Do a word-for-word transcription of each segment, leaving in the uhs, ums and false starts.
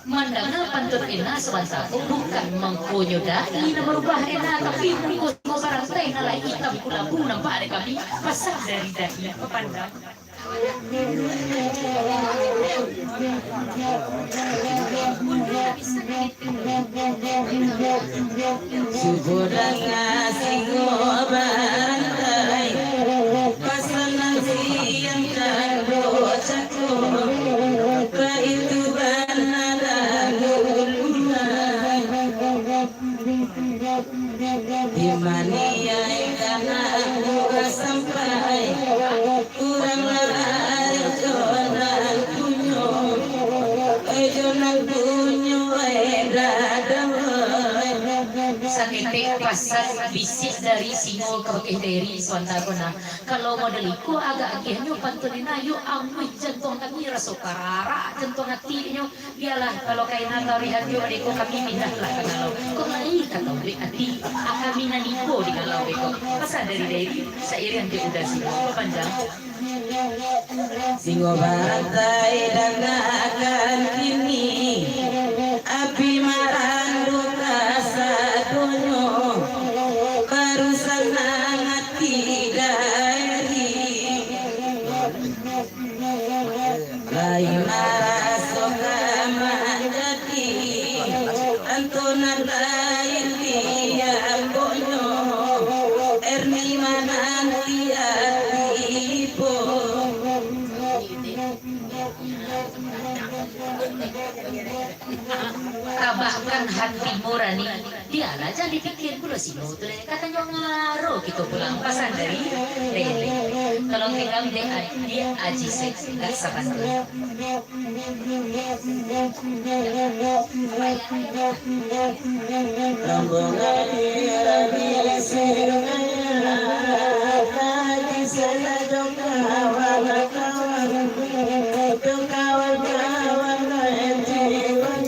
Mandanga pantun Ena sabanta ko bukan mangkonyo dai nan barubah Ena, tapi mangko sabarantai nan lai itam kulabu nampak dek kami, pasan dari dai bapandang. Sudah ngasih barantai, pasan nan siang kado cako, baitu bana lagu lumai. Dimaniai ka nan buah sampai, urang lah ari jo nan punyo, eh, jo nan punyo, eh, dadang, eh. Saketek pasan bisiak dari singo ka bakeh Dairi sabanta ko nah. Kalau model iko agak agiahnyo pantun Ena, yo amuih jantuang kami, raso kararak jantuang ati nyo. Bialah, kalau ka Ena taruih anjuak dek ko, kami pindahlah ka galau. Kok lai ka tau dek ati, a kami nan iko di galau dek ko. Pasan dari Dairi, sairiang jo Uda Singo, bapanjang. Singo barantai dangakan kini, api marandu kasadonyo, barusan nan ati Dairi. Lai maraso ka manjadi, antu nan lain di ambonyo, Erni mananti ati ibo. Tabahkan hati murani. Bialah, jan dipikia pulo singo tu, eh. Katanyo ngaro kito pulang. Pasan dari Lele. Tolong tinggal dek Adiak Aji Sek, ndak sabantuak. Rombongan Ira di Sirnaya, Aji Sek jo kawan-kawan, jo kawan-kawan nan jiwa.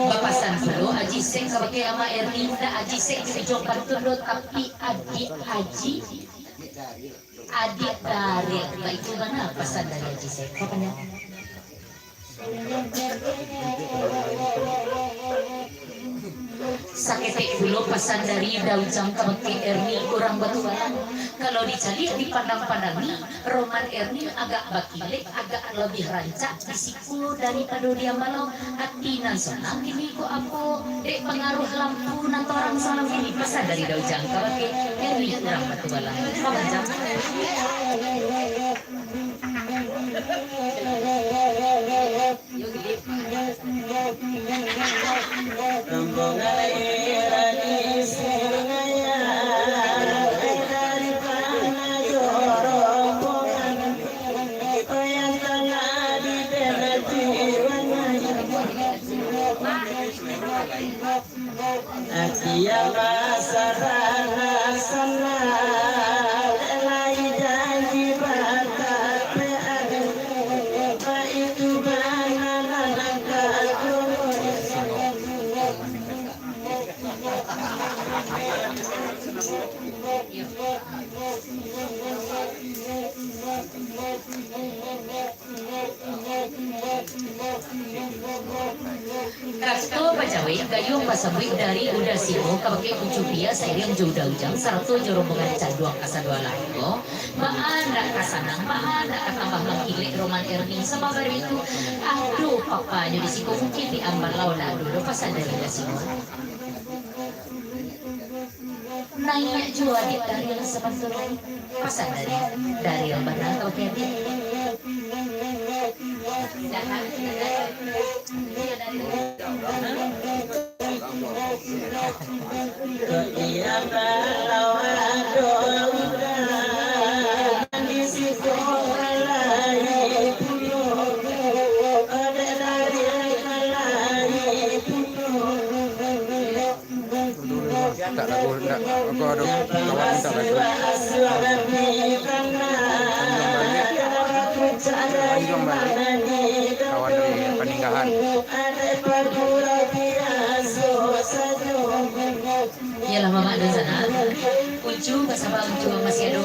Bapasan pulo Aji Sek kabake Ama Erni, indak Aji Sek di ujuang pantun doh, tapi Adiak Aji. Adiak Daril, baitu bana pasan dari Aji Sek. Saketek pulo pasan dari Daujang kabake Erni urang Batualang. Kalau dicaliak dipandang-pandangi, roman Erni agak bakilek, agak labiah rancak di siko daripado di Ambalau. Ati nan sanang kini ko apo? Dek pangaruah lampu nan torang sanang kini, pasan dari Daujang kabake Erni urang Batualang. Bapanjang. Rombongan Ira di Sirnaya, dari Panajo rombongan, yang tangah di Depok. Akia masarana sana, lai janji batapean, baitu bana nan kaduo. Kato bajawek gayuang basambuik dari Uda Singo kabake Kucu Pia sairiang jo Uda Ujang sarato jo rombongan Canduang kasadua lai ko. Baa ndak ka sanang, baa ndak ka tambah mangkilek roman Erni sababaritu. Ado papanyo di siko, mungkin di Ambalau lah ado doh, pasan dari Uda Singo. Naiak juo Adiak Daril sabantuak lai. Pasan dari Daril bana kabake Adiak. Iya, kalau ado urang di siko lai pulo, Adiak Daril lai pulo. Tak lagu, ndak. Aku ada kawan. Minta bantu. Anjuang balik. Anjuang balik. Kawan dari Paninggahan. Iyolah, Mamak dan Zanak. Uncu basaba uncu masih ado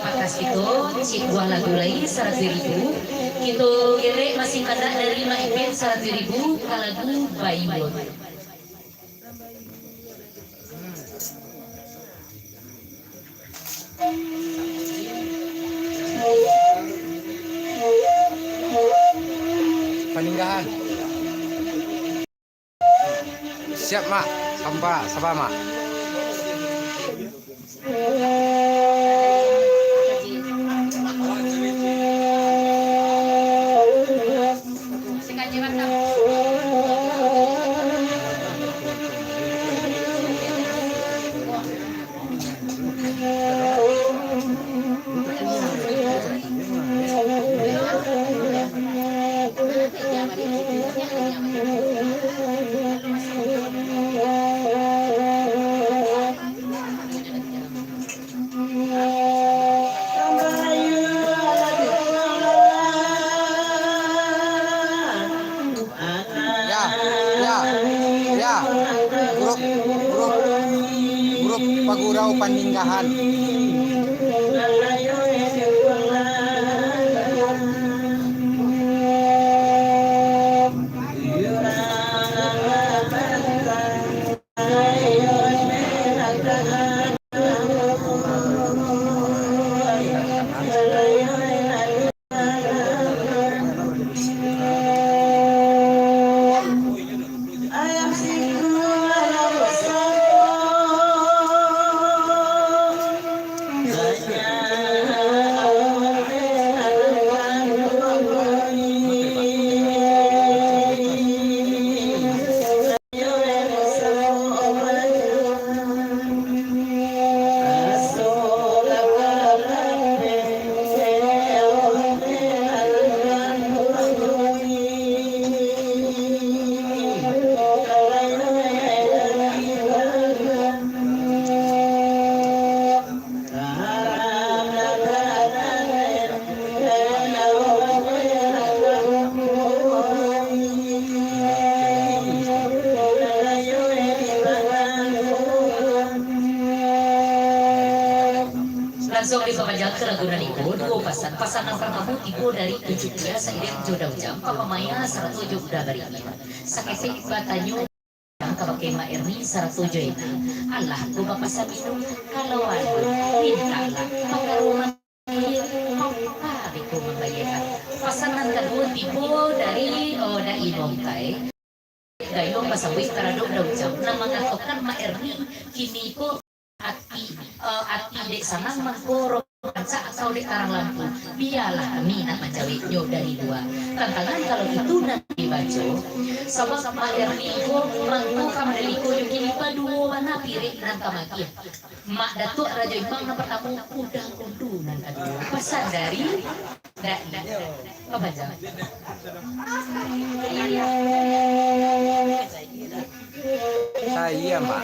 pakas kito, cik buah lagu lai saratuih ribu. Kito gerek masih kandak dari Mak Ipin saratuih ribu ka lagu Bayuang. Paninggahan. Siap, Mak. Saba, saba, Mak. Ya, ya, ya. Grup, grup, grup pagurau Paninggahan. Langsuang dipamanjang ka lagu nan iko, duo pasan. Pasan nan partamo tibo dari Tujuh Puluah Sairek jo Daujang, Papa Maya sarato jo Uda Bariki. Saketek batanyo kabake Mak Erni sarato jo Ena, alah ko bapasan minum, kalau ado, mintaklah pakaruahan. Apa beko mambayiekan? Pasan nan kaduo tibo dari, oh, Dai Mongkai. Gayuang basauik taradok Daujang, nan mangatokan Mak Erni kini ko ati, eh, ati dek sanang mangko roh rancak atau dek tarang lampu. Bialah kami nak manjaweknyo dari lua. Tantangan kalau itu nan dibaco, sabab Mak Erni ko mangko ka Mandaliko jo kini baduo bana pirek nan ka magiah. Mak Datuak Rajo Imang nan partamo, Uda Kundu nan kaduo. Pasan dari Dai. Apa aja? Saya, Mak.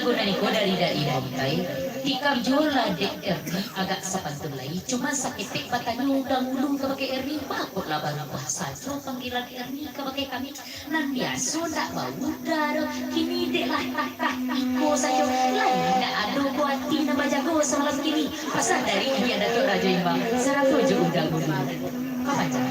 Nan iko dari Dai Montai, tikam juo lah dek Erni agak sapantun lai, cuma saketek batanyo dahulu kabake Erni, baa kok lah barubah sajo panggilan Erni kabake kami. Nan biaso ndak baudah doh, kini dek lah tah-tah iko sajo, lai ndak ado buati nan bajago samalam kini, pasan dari Impian Datuak Rajo Imbau, sarato jo Uda Bulu. Papanjang.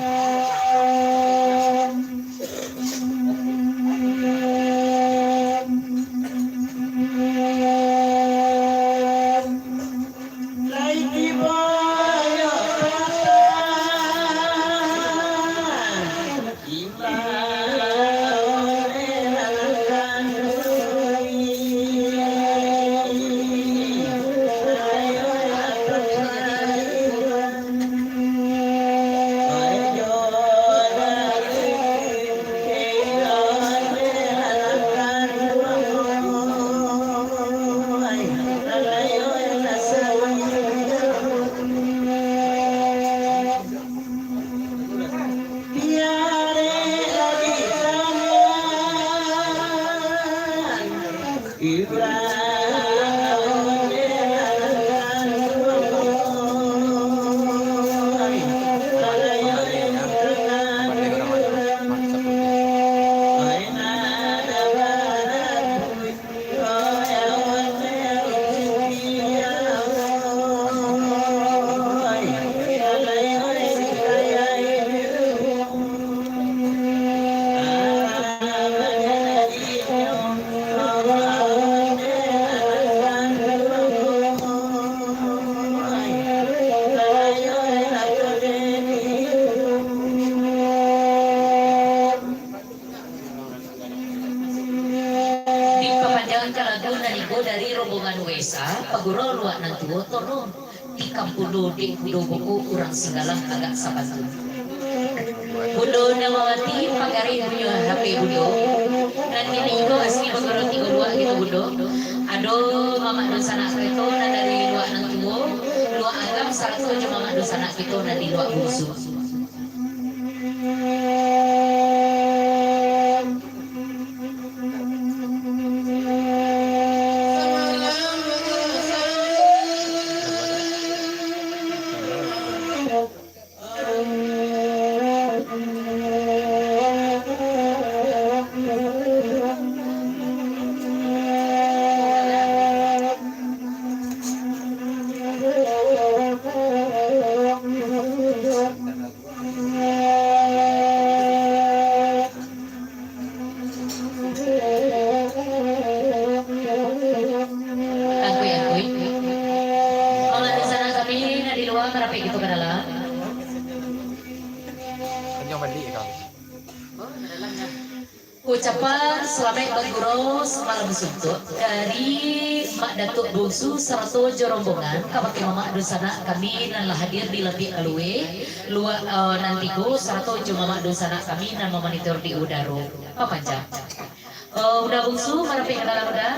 Dipapanjangkan lagu nan iko dari rombongan Wesa, Pagurau Luak Nan Tuo, Tono, tikam pulo dek kudo boko urang Singgalang agak sapantun. Kudo nan mamati, pagareh bunyo H P Bundo. Nan kini iko asli bagurau tigo luak gitu, Bundo. Ado mamak dunsanak kito nan dari Luak Nan Tuo, Luak Agam, sarato jo mamak dunsanak kito nan di Luak Bungsu. Angkui, angkui. Mamak dunsanak kami nan di lua, marapek kito ka dalam. Kenyang balik kau. Ucapan salamaik bagurau samalam suntuak dari Mak Datuak Bungsu sarato jo rombongan kabake mamak dunsanak kami nan lah hadir di lapiak kalue, lua, eh, nan tigo, sarato jo mamak dunsanak kami nan mamonitor di udaro. Papanjang. Eh, Uda Bungsu, marapek ka dalam, Uda.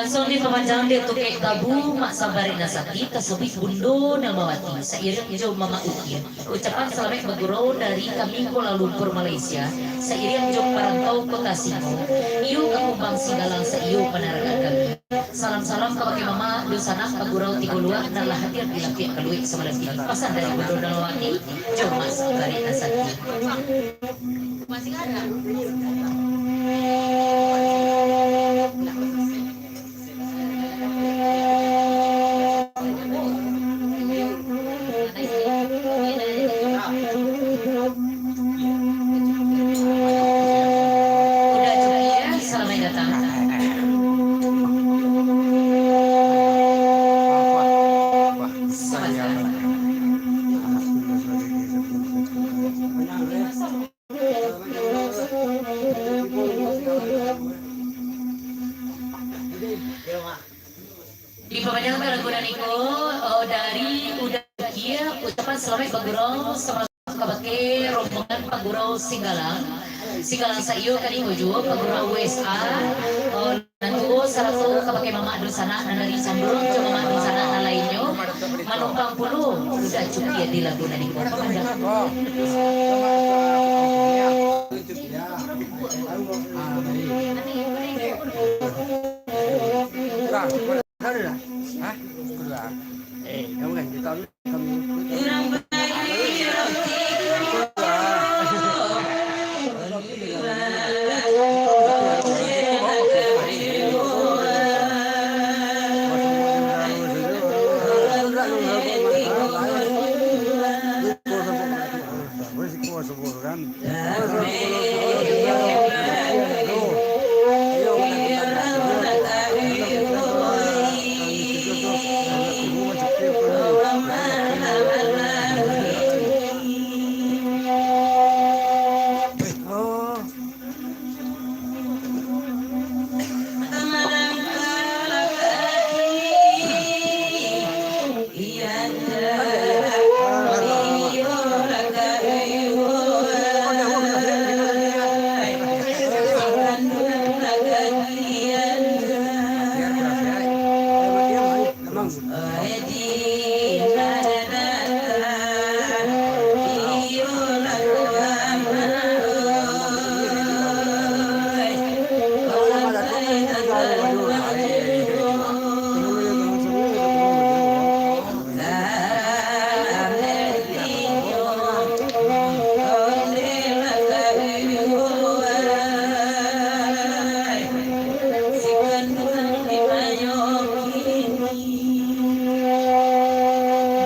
Langsuang dipamanjang dek Tukek Tabu, Mak Sabarina Sati, tasabuik Bundo Dalmawati, sairiang jo Mamak Ukia. Ucapan salamaik bagurau dari kami Kuala Lumpur, Malaysia, sairiang jo parantau Kota Singo, iyo ka Kumbang Singgalang saiyo panaragak kami. Salam-salam kabake mamak, dunsanak, bagurau tigo luak nan lah hadir di lapiak kaluik samalam kini. Pasan dari Bundo Dalmawati, jo Mak Sabarina Sati. Uda Cukia, salamaik datang. Dipamanjangkan lagu nan iko, oh, dari Uda Cukia, ucapan salamaik bagurau, sama-sama kabake rombongan pagurau Singgalang. Singgalang saiyo kami ko juo, pagurau U S A, oh, nan tuo sarato kabake mamak dunsanak nan dari Sanduang, jo mamak dunsanak nan lainnyo, manumpang pulo Uda Cukia di lagu nan iko. Pamanjang. Hah? Kedua. Eh, kamu kan kita.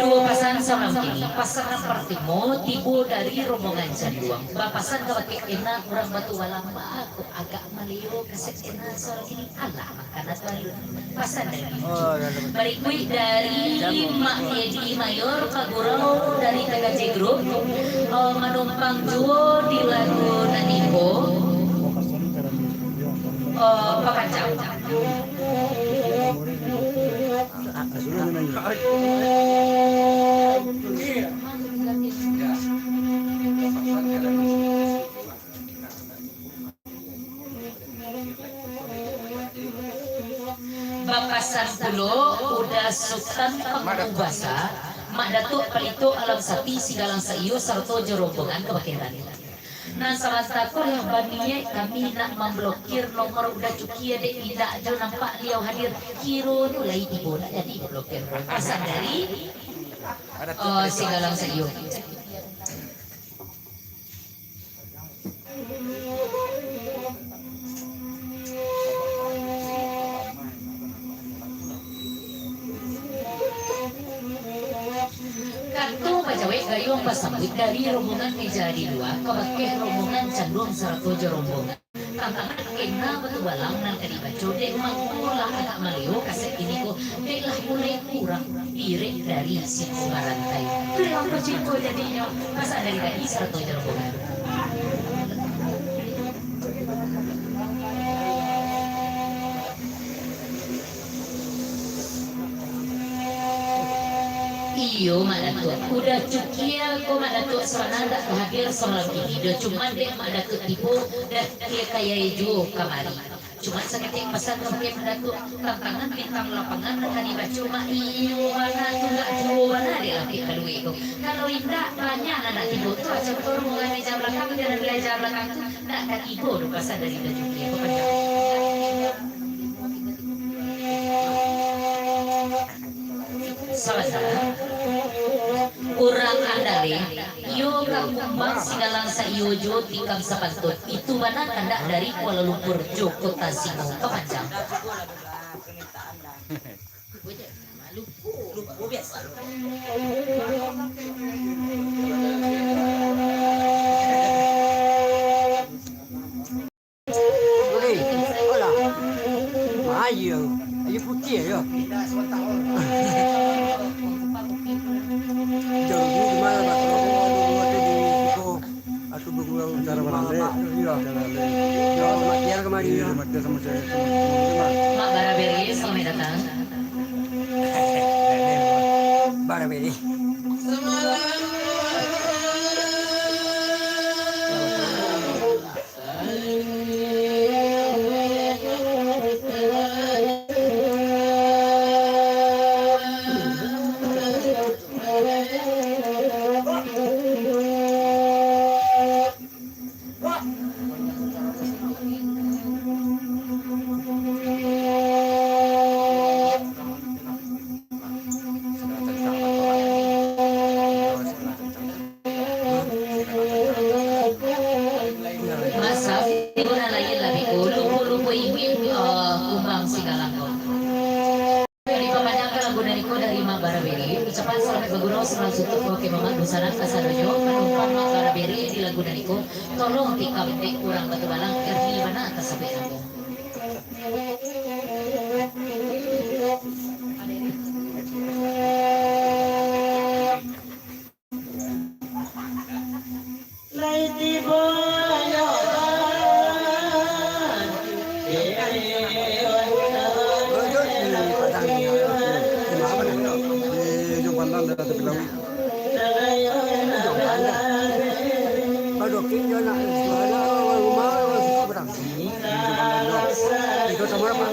Duo pasan salam kini. Pasan nan partamo tibo dari rombongan Sanduang. Bapasan kabake enak urang Batu Balang, baa kok agak malio kasek enak suaro kini. Alah, Pasan dari Barikuik dari Mak Edi Mayor, pagurau dari T K J Group, eh, manumpang juo di lagu nan iko, eh, Papancang. Bapasan pulo Uda Sutan Pangubasa, Mak Datuak Palito Alam Sati, Singgalang Saiyo, sarato jo rombongan ka Bakeran. Nan sabanta ko lah baniaik kami nak mamblokir nomor Uda Cukia, dek indak jo nampak liau hadir, kironyo lai tibo, nak jadi diblokir. Bapasan dari, eh, Singgalang Saiyo. Kato bajawek gayuang basambuik dari rombongan meja di lua, kabakeh rombongan Canduang sarato jo rombongan. Tantangan kena batubalang nan ka dibaco dek mangko lah agak malio kasek kini ko, dek lah mulai kurang. Direk dari Siko Barantai. Itulah Ciko jadinyo, pasan dari Dai sarato jo rombongan. Iyo, Mak Datuak. Uda Cukia ko, Mak Datuak, sabananyo ndak ka hadir samalam kini doh, cuman dek Mak Datuak tibo, dah kayai juo kamari. Cuma saketek pasan ka Bukik Mandatuak, tantangan bintang lapangan nan ka dibaco, Mak. Iyo bana tu, ndak juo bana dek lapik kaluek tu. Kalau indak, banyak nan nak tibo tu, acok turun ka meja balakang, jalan meja balakang tu, ndak ka tibo doh pasan dari Tanjuang Kio, Papanjang. Sabanta. Urang andaleh, iyo ka kumbang singgalang saiyo jo tikam sapantun. Itu bana kandak dari Kuala Lumpur jo Kota Singo, Papanjang. Boleh. Alah. Ayo. Ayo putih ayo. Jauh ni gimana, Bang? Kalau ada dua tu di Siko, aku bergurau cara barang dek. Iya. Cara dek. Kalau matian kemari, iya, ya. Matian sama saya, sama, sama, sama. Mak Baraberi, selamat datang. Baraberi. Masa, tibo nan lain lah, Biko. Lupo-lupo ingin, eh, kumbang singgalang ko. Dipapanjangkan lagu nan iko dari Mak Baraberi. Ucapan salamaik bagurau, salam suntuak, oke, Mamak, dunsanak kasadonyo panumpang Mak Baraberi di lagu nan iko. Tolong tikam dek urang Batubalang, Erni bana tasabuik namo. Lai tibo yo. Di Ujung Pandan, daerah tepi laut. Ujung Pandan. Badokin jo nak, ada rumah, orang situ berang. Itu sama apa?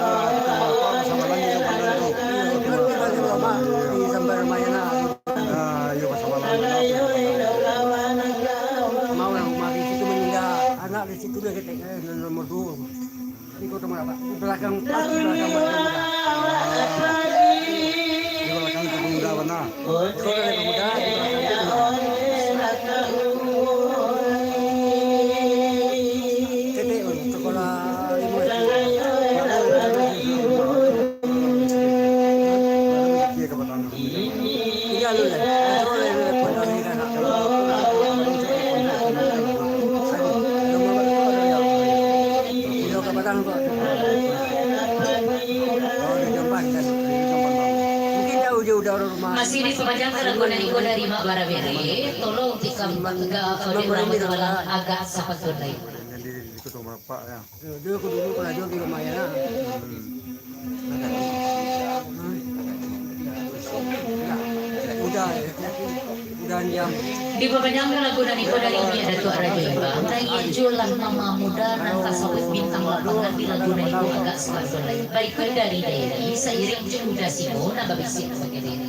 Ah, kita apa, sama lagi Ujung Pandan tu. Itu tiba-tiba rumah di Sambar Ramayana. Ah, iyo, pasal malam. Mau lah rumah di situ meninggal. Anak di situ dia ketek, eh, nomor dua. Di Kota Marapat. Di belakang, pas di belakang Batu Muda. Di belakang Batu Muda, bana. Sekolah dari Batu Muda, di belakang Batu Muda. Ketek, sekolah lima S D. Iya, lu, lah. Betul, lah, lu, lah. Iya, ke Padang, kok. Oh, di Jombang, kan? Mungkin jauh je udah rumah. Masih dipanjangkan lagu nan iko dari Mak Baraberi. Tolong tikam agak, kalau di Batubalang agak sapantun lain. Yang di, di Kota Bapak, ya. Yo, dulu aku dulu karajo di rumah ya. Hmm. Udah, udah diam. Dipapanjangkan lagu nan iko dari Umi Datuak Rajo Imbang, nan iyo juo lah mama muda nan tasabuik bintang lapangan di lagu nan iko agak sapantun lain. Baiklah dari Dairi, sairing jo Uda Singo nan babisiak sabagai diri.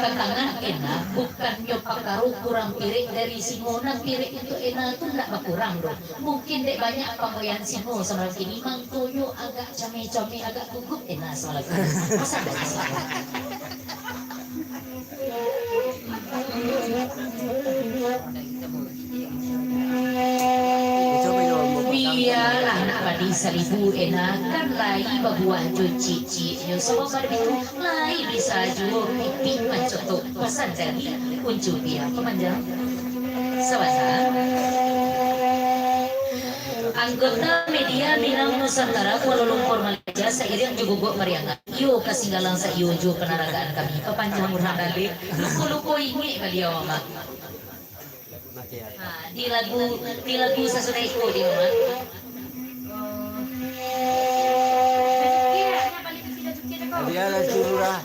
Tantangan Ena, bukannyo pakaro kurang pirek dari Singo, nan pirek untuak Ena tu ndak bakurang doh. Mungkin dek banyak pambayaan Singo samalam kini, mangkonyo agak cameh-cameh, agak gugup Ena samalam kini. Masa ado Singo? Bialah nak padi saribu Ena, kan lai babuah jo ciek-cieknyo, sabab pado itu lai bisa juo pipih mancotok. Pasan dari Uncu Pia Pamanjang. Sabanta. Anggota media Minang Nusantara, Kuala Lumpur, Malaysia, sairing jo guguak pariangan, iyo kasinggalan saiyo jo panaragaan kami, Papanjang Urang Dalik. Lupo-lupo ingek baliau, Amak. Ha, di lagu, di lagu sasudah iko, di Amak. Biarlah dulu lah.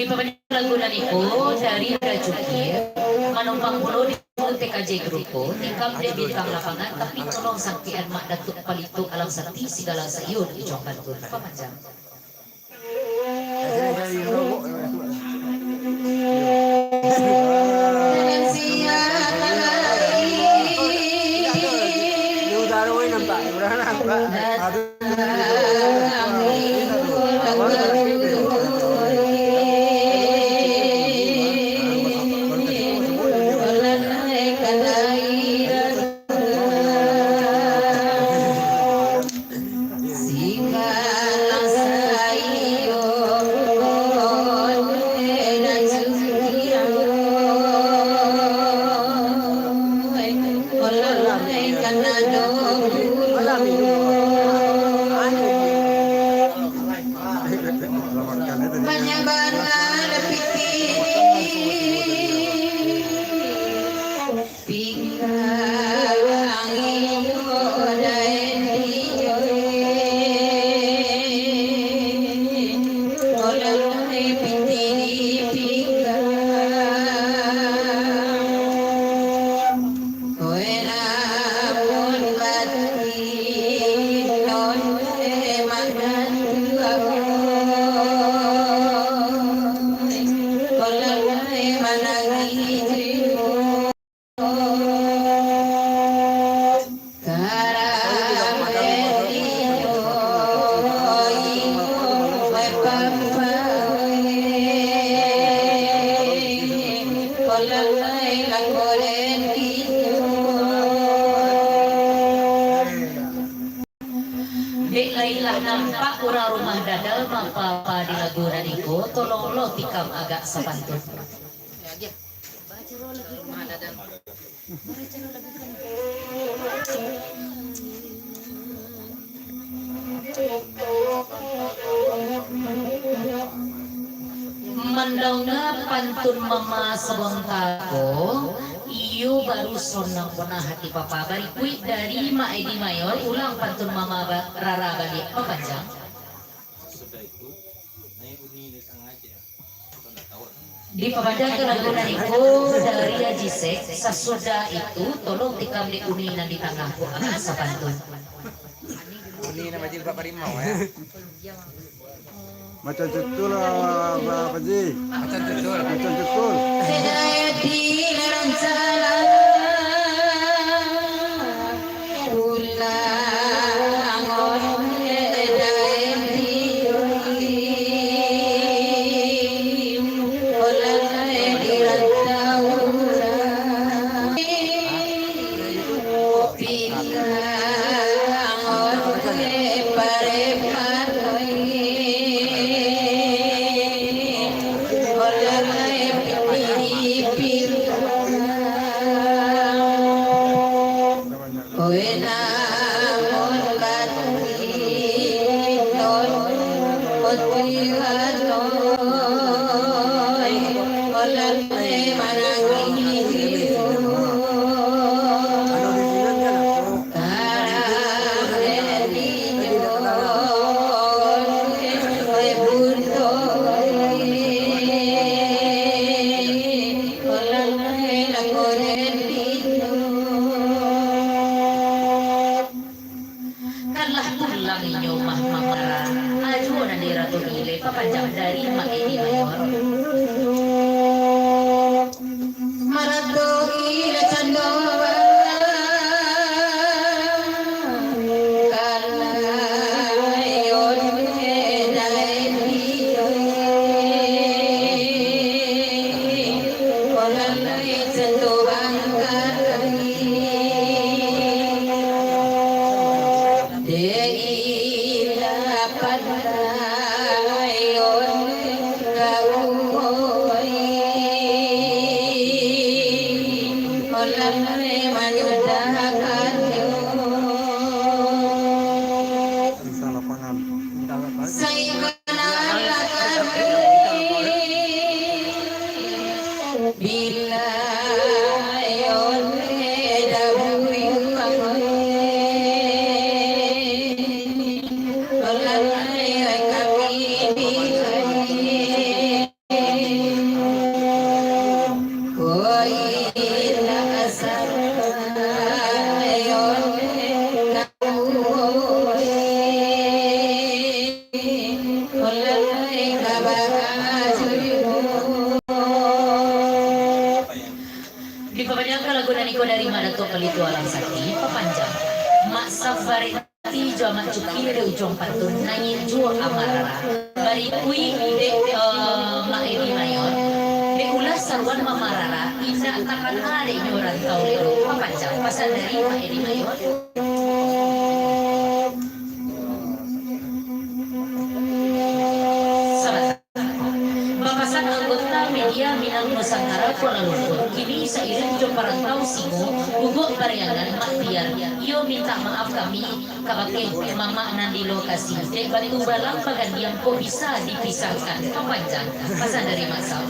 Dipapanjang lagu nan iko dari Rajo Kie, manumpang pulo di T K J Grupo, tikam dek bintang lapangan, tapi tolong sangkekan Mak Datuak Palito Alam Sakti, sigala saiyo di Jomban tu. Pamanjang. Dek lai lah nampak urang rumah dadal mapapa di lagu nan iko, tolong lo tikam agak sapantun. Mandanga pantun mama sabanta ko, iyo baru sonang bonah hati papa. Barikuik dari Mak Edi Mayor, ulang pantun mama ba-, rara baliak, papanjang. Dipapanjangkan lagu nan iko dari Haji Sek, sasudah itu tolong tikam dek uni nan di tangah ko, ah, sapantun. Uni nan bajilbab harimau, ya. Macam cutul, ah, Pak Haji. Macam cutul. Macam cutul. Kan lah pulang inyo mah mamara. Ajuo nan di Ratu Ile, papanjang dari Mak Edi Mayor. Marato Ile Cando, kan lah iyo Dipapanjangkan lagu nan iko dari Mak Datuk Palito Alam Sakti, papanjang. Mak Safareti jo Mak Cuki dari Ujuang Patun, naiak juo Amarara. Barikui dek, eh, Mak Edi Mayor, dek ulah saruan mamarara, indak takana dek nyo rantau lelo, papanjang. Pasan dari Mak Edi Mayor. Sabanta. Bapasan anggota media Minang Nusantara Kuala Lumpur, kini sairing jo parantau Singo, Guguak Pariangan, Mak Tiar, iyo mintak maaf kami kabake mamak nan di lokasi, dek batu balang bagandiang kok bisa dipisahkan, papanjang. Pasan dari Mak Sam.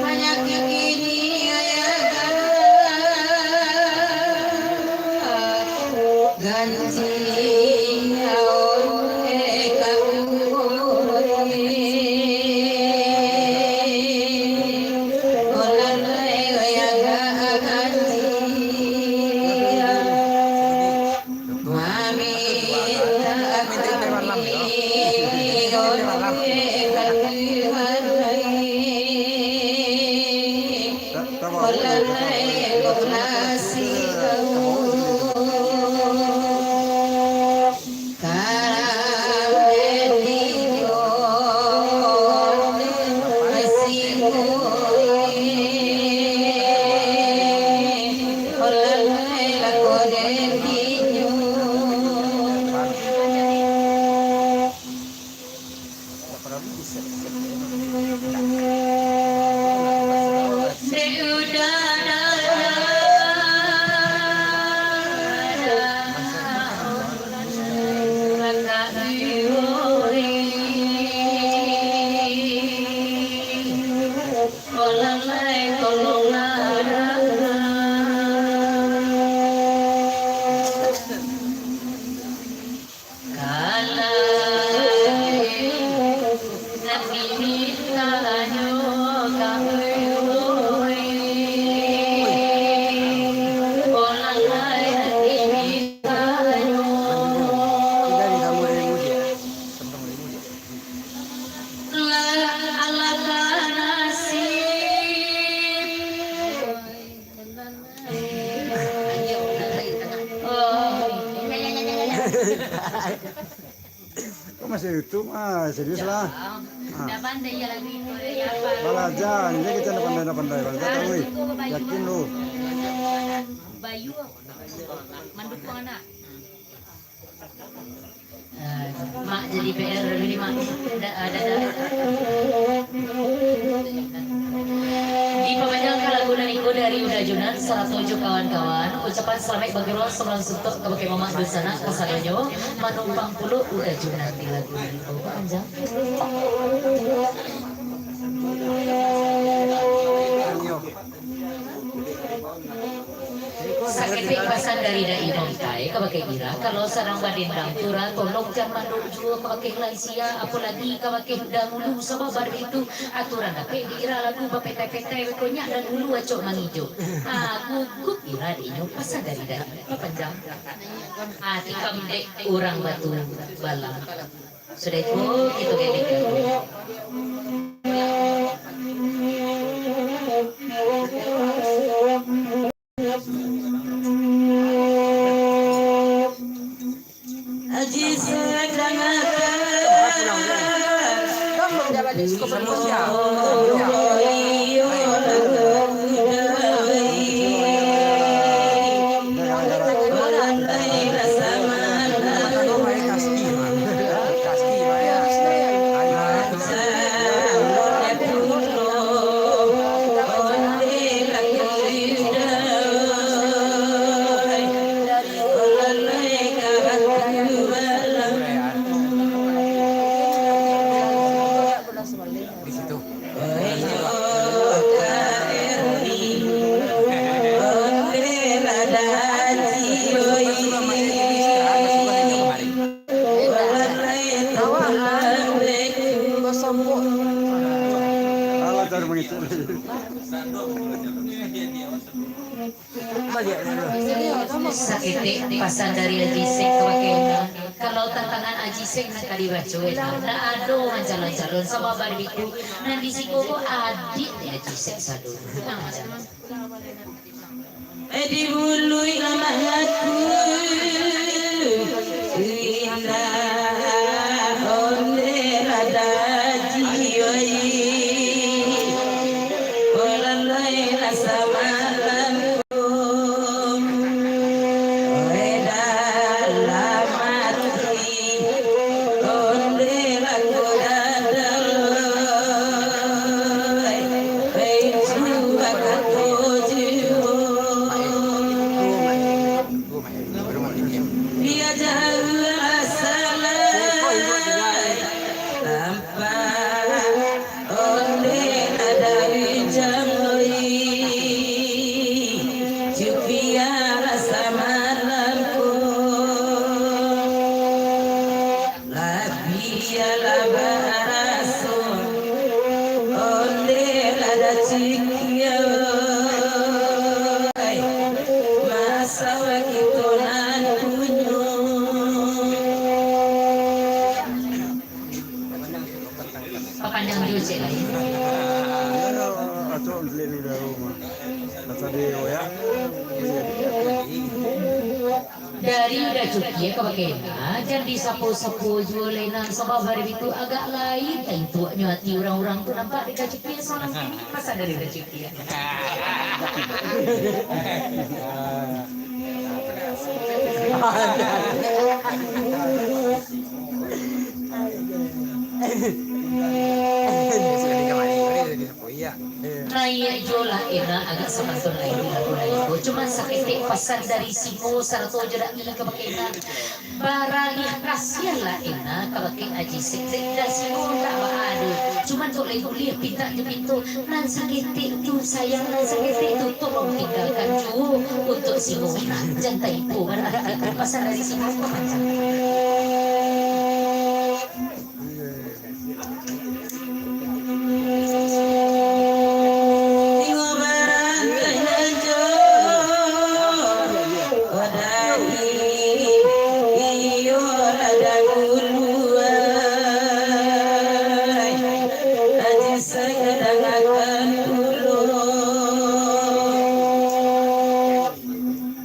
Panyakik ini aya ganti, Kok masih YouTube? Ah, serius lah. Ah. Balajar, ini kita ndak pandai, ndak pandai. Balajar tahu, weh. Yakin lu. Bayu, mandukung anak. Ah, Mak jadi P R dulu ni, Mak. Da-, ah, dadah. Dipamanjangkan lagu nan iko dari Uda Junan sarato jo kawan-kawan. Ucapan salamaik bagurau salam suntuak kabake mamak dunsanak kasadonyo, manumpang pulo Uda Junan di lagu nan iko. Pamanjang. Saketek pasan dari Dai Imam Kai kabake Ira, kalau sadang badendang tu, Ra, tolong jan mandok juo kabake lansia, apolagi kabake dangulu, sabab baitu aturan dapek di Ira lagu bapetai-petai, beko nyo dangulu acok mangijo. Ah, guguak Ira dek inyo, pasan dari Dai, bapanjang. Ah, tikam dek urang Batu Balang. Sudah itu, kito gendek lagu. Aji sadang akan. Di situ. Alah, cara mengecek. Saketek pasan dari Aji Sek kabake Ena. Kalau tantangan Aji Sek nan ka dibaco, Ena, ndak ado mancalon-calon, sabab baitu nan di siko ko adiak Aji Sek sadonyo. Tenang aja. Eh, di buluik lamak aku, indak ondeh lah daji, oi. Olalai lah samalam. Ondeh lah dari jam oi, cupiah lah samalam ko. Labiah lah baraso, ondeh lah dacikiah, masalah kito nan punyo. Papanjang dulu, cek lai. Acok, lihat ni dah rumah. Pasal dia, ya. Dari Dacukie ka bakeh Ena, jan disapo-sapo juo lai Ena, sabab baitu agak lain tantuaknyo ati urang-urang tu, nampak dek Dacukie salang kini, pasan dari Dacukie. Naiak juo lah Ena agak sabantuak lai di lagu nan iko. Cuman saketek pasan dari Singo sarato jo Dai ka bakeh Ena. Baralih kasiah lah Ena ka bakeh Aji Sek. Dek dari Singo ndak baa doh. Cuman kok lai buliah pintak jo pinto. Nan saketek tu sayang, nan saketek tu tolong tinggalkan juo untuak Singo Ena. Jan taipo baralih pasan dari Singo ka bakeh Ena.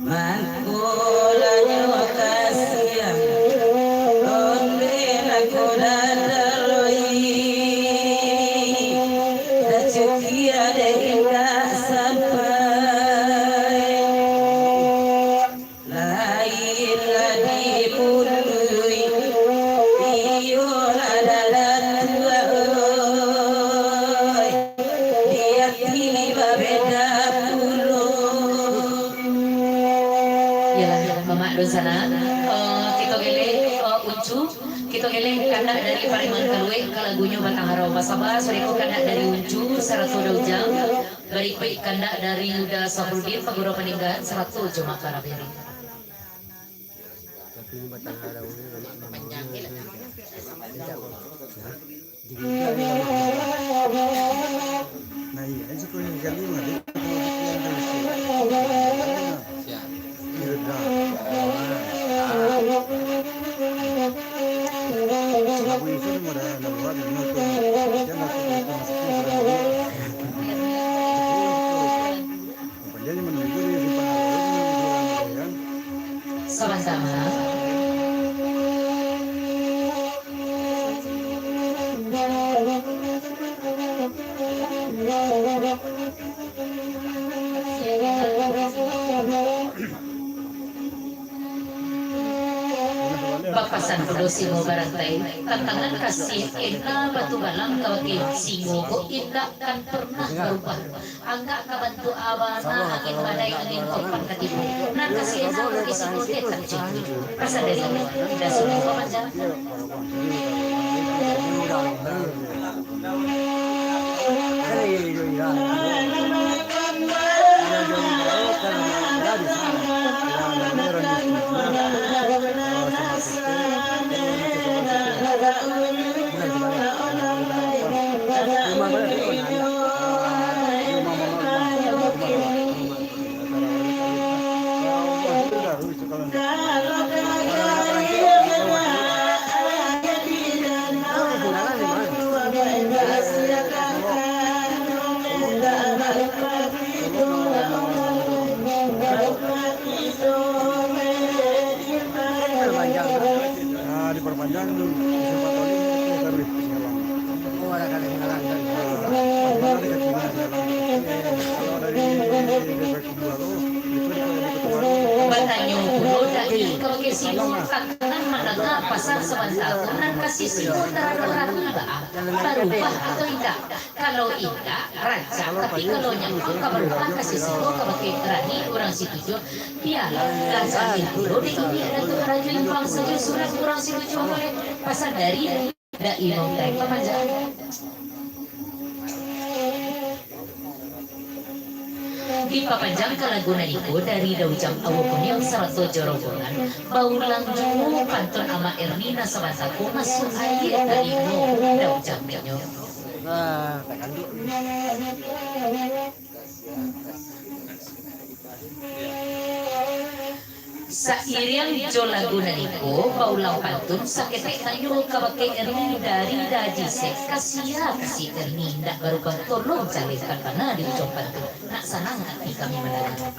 Mangko lah nyo kasiah, Iyolah, Mamak Dunsanak. Eh, kito geleh, eh, Uncu, kito geleh kandak dari Pariman Kaluek, ka lagunyo Batang Harau. Basaba, sudah ko kandak dari Uncu, sarato Daujang. Barikuik kandak dari Uda Safrudin, Paguno Paninggalan, sarato jo Mak Karaberi. Sabanta, Mak. Bapasan pulo singo barantai, tantangan kasiah ena batu balang kabake singo ko indak kan pernah barubah. Agak ka bantuak abana angin badai, angin topan ka tibo. Nan kasiah ena bagi singo tetap jo. Pasan dari Indah Sulu Pamanjang. Ah, diperpanjang, diperpanjang, diperpanjang, taruih singalang. Oh, ada kali singalang, kan? Ah, bagaimana dekat singalang? Kalau dari, dari Batanyo pulo dai kabake singo, tantangan mandanga pasan sabanta ko nan kasi singo tarado rani baa, barubah atau indak? Kalau indak, rancak, tapi kalau nyo ka barubah kasi singo kabake rani urang situju, bialah, rancak pulo dek inyo Datuak Rajo Impang sajo surang urang situju, pasan dari Dai Imam Dai Pamanjang. Dipapanjang ka lagu nan iko dari Daujang Awo Kuniang sarato jo rombongan, baulang juo pantun Amak Erni nan sabanta ko masuak aia talingo Daujang minyo. Sairiang jo lagu nan iko, baulang pantun, saketek tanyo kabake Erni dari Daji Sek, kasia kasi Erni indak barubah, tolong jalehkan bana di ujuang pantun, nak sanang ati kami mandanga.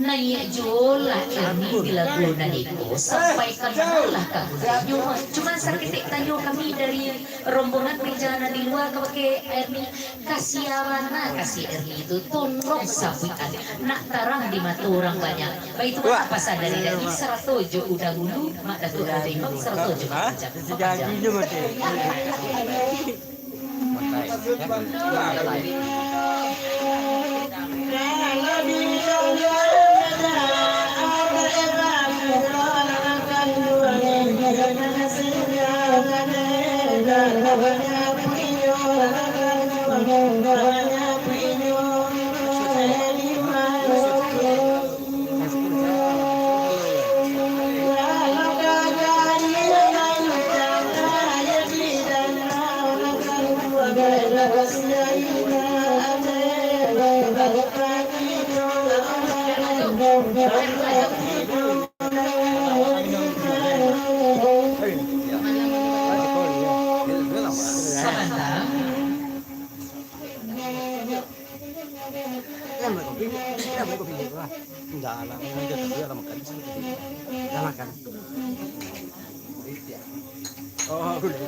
Naiak juo lah Erni di lagu nan iko, sampai ka manolah ka gulonyo. Cuman saketek tanyo kami dari rombongan meja nan di lua kabake Erni, kasia bana kasi Erni tu, tolong sabuikan, nak tarang di mato urang banyak. Baitu bana pasan dari Dani sarato jo Uda Hulu, Mak Datuak Rajo Imam sarato jo Mak Panjang. Indak lah, makan je tapi lah makan. Lah makan. Oh, udah.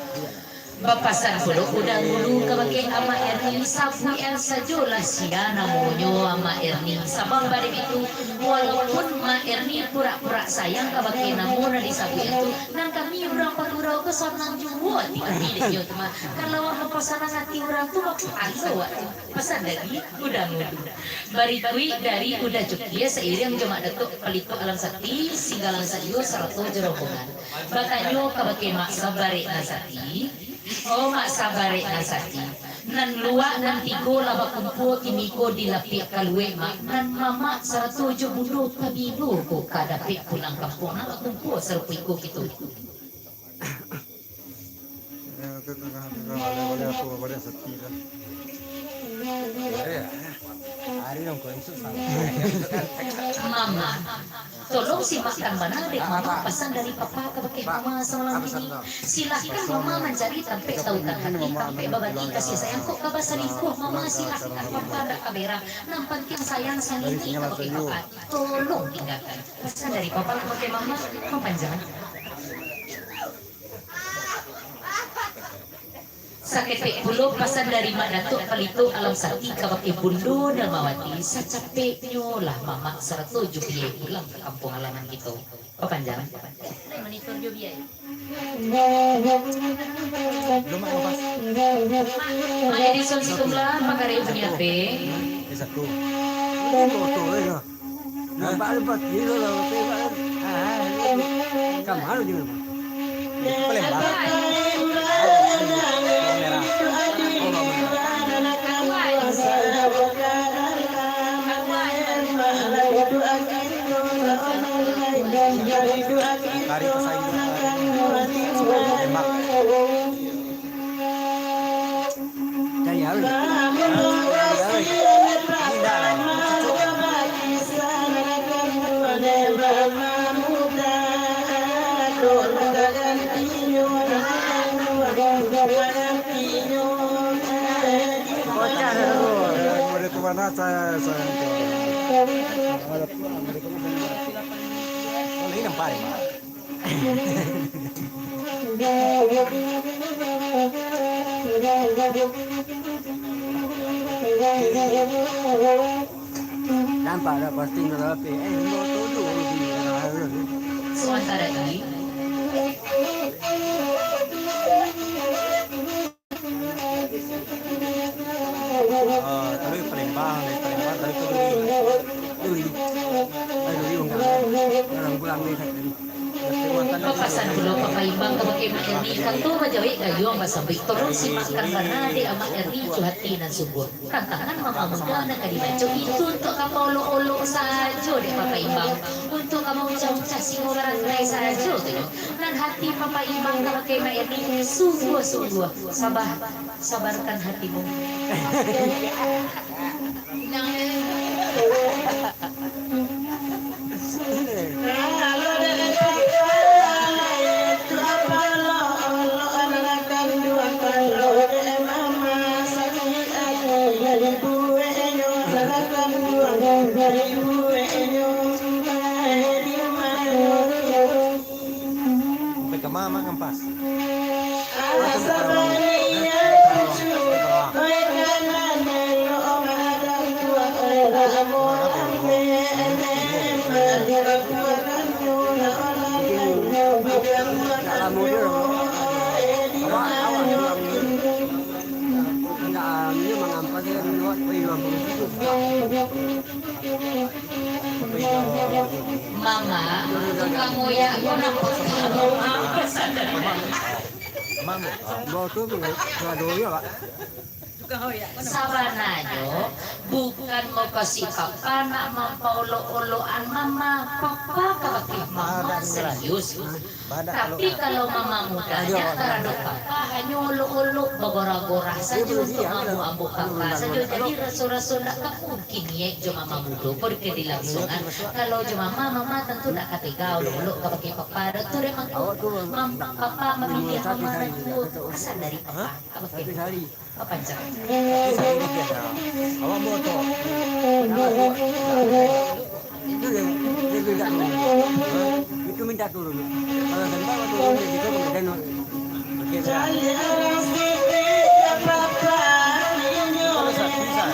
Bapasan pulo Uda Hulu kabake Amak Erni, sabuikan sajolah sia namonyo Amak Erni. Sabab baitu, walaupun Mak Erni pura-pura sayang kabake namo nan disabuikan tu, nan kami urang Pagu Urang ko sanang juo ati kami dek iyo tu mah. Kalau mah pasanang ati urang tu mah pahalo awak tu. Pasan dari Uda Ngulu. Barikuik dari Uda Cukia sairiang jo Mak Datuak Palito Alam Sati, Singgalang Sayua sarato jo rombongan. Batanyo kabake Mak Sabarek nan sati, "Oh Mak Sabarek nan sati, nan luak nan tigo lah bakumpua kiniko di lapiak kaluek Mak, nan mamak sarato jo bundo tabilo ko ka dapek pulang kampuang nak bakumpua sarupo iko kito." Ya, ke tengah-tengah, baliak-baliak aku, baliak sati lah. Hari dong, kau insuk sama. Mama, tolong simakkan bana dek Mama pasan dari Papa kabake Mama samalam kini. Silahkan Mama mancari tampek tautan hati, tampek babagi kasih sayang, kok ka basalingkuah Mama, silahkan Papa ndak ka berang. Nan pantiang sayang salingkuah kabake Papa. Tolong tinggalkan. Pasan dari Papa kabake Mama, mapanjang. Saketek pulo pasan dari Mak Datuak Palito Alam Sati kabake Bundo Dalmawati, sacapeknyo lah mamak sarato jo biai pulang ka kampuang halaman kito. Papanjang. Monitor jo biai. Mak Edison Situmlah, pakarek bunyi ape? Nampak lepas kilo lah, tengok lah. Ah, ka ma lo juo? Itu Palembang. Merah. Tarik ke saing. Palembang. Bocah tu. Ada tu mana saya, saya tu. Oh, ini nampak ni. Nampak dah posting tu, tapi, eh, motor tu. Sementara ini. Ah, taruih Palembang, dari Palembang taruih ka Duri. Duri. Ai, Duri urang, urang pulang ni. Papasan pulo Papa Imbang kabake Mak Erni, kato bajawek gayuang basambuik, tolong simakkan bana dek Mak Erni jo hati nan sungguah. Tantangan mama muda nan ka dibaco itu untuak ka paolok-olok sajo dek Papa Imbang, untuak ka maucah-ucah singo barangkai sajo tu nyo. Nan hati Papa Imbang kabake Mak Erni sungguah-sungguah. Sabar, sabarkan hatimu. Sampai ka ma, Mak, ngampas? Awak, awak pulang ni. Indak, ah, dia mangampas dia, dia buat, weh, dua puluh tujuh. Mama, tukang oyak ko nampak. Bau tu, tu, tu, tu, tu, Pak. Sabananyo, bukan mukasuik Papa nak mampaolok-olokan Mama. Papa kabake Mama serius. Tapi kalau Mama mudahnyo taradok Papa, hanyo olok-olok, bagorah-gorah sajo untuak maambuak-ambuak Papa sajo. Jadi raso-raso ndak ka mungkin niaik jo Mama mudo ko ka dilangsuangan. Kalau jo Mama, Mama tantu ndak ka tega olok-olok kabake Papa. Dak tu dek Mangku? Mam-, Papa mamiliah Mama nan duo, pasan dari Papa. Kabake Mama. Apa cak? Awak motor. Itu dia, dia minta turun. Itu minta turun. Kalau sampai waktu turun, dia gitu, kemudian, oke, dah. Kalau satu, bisa.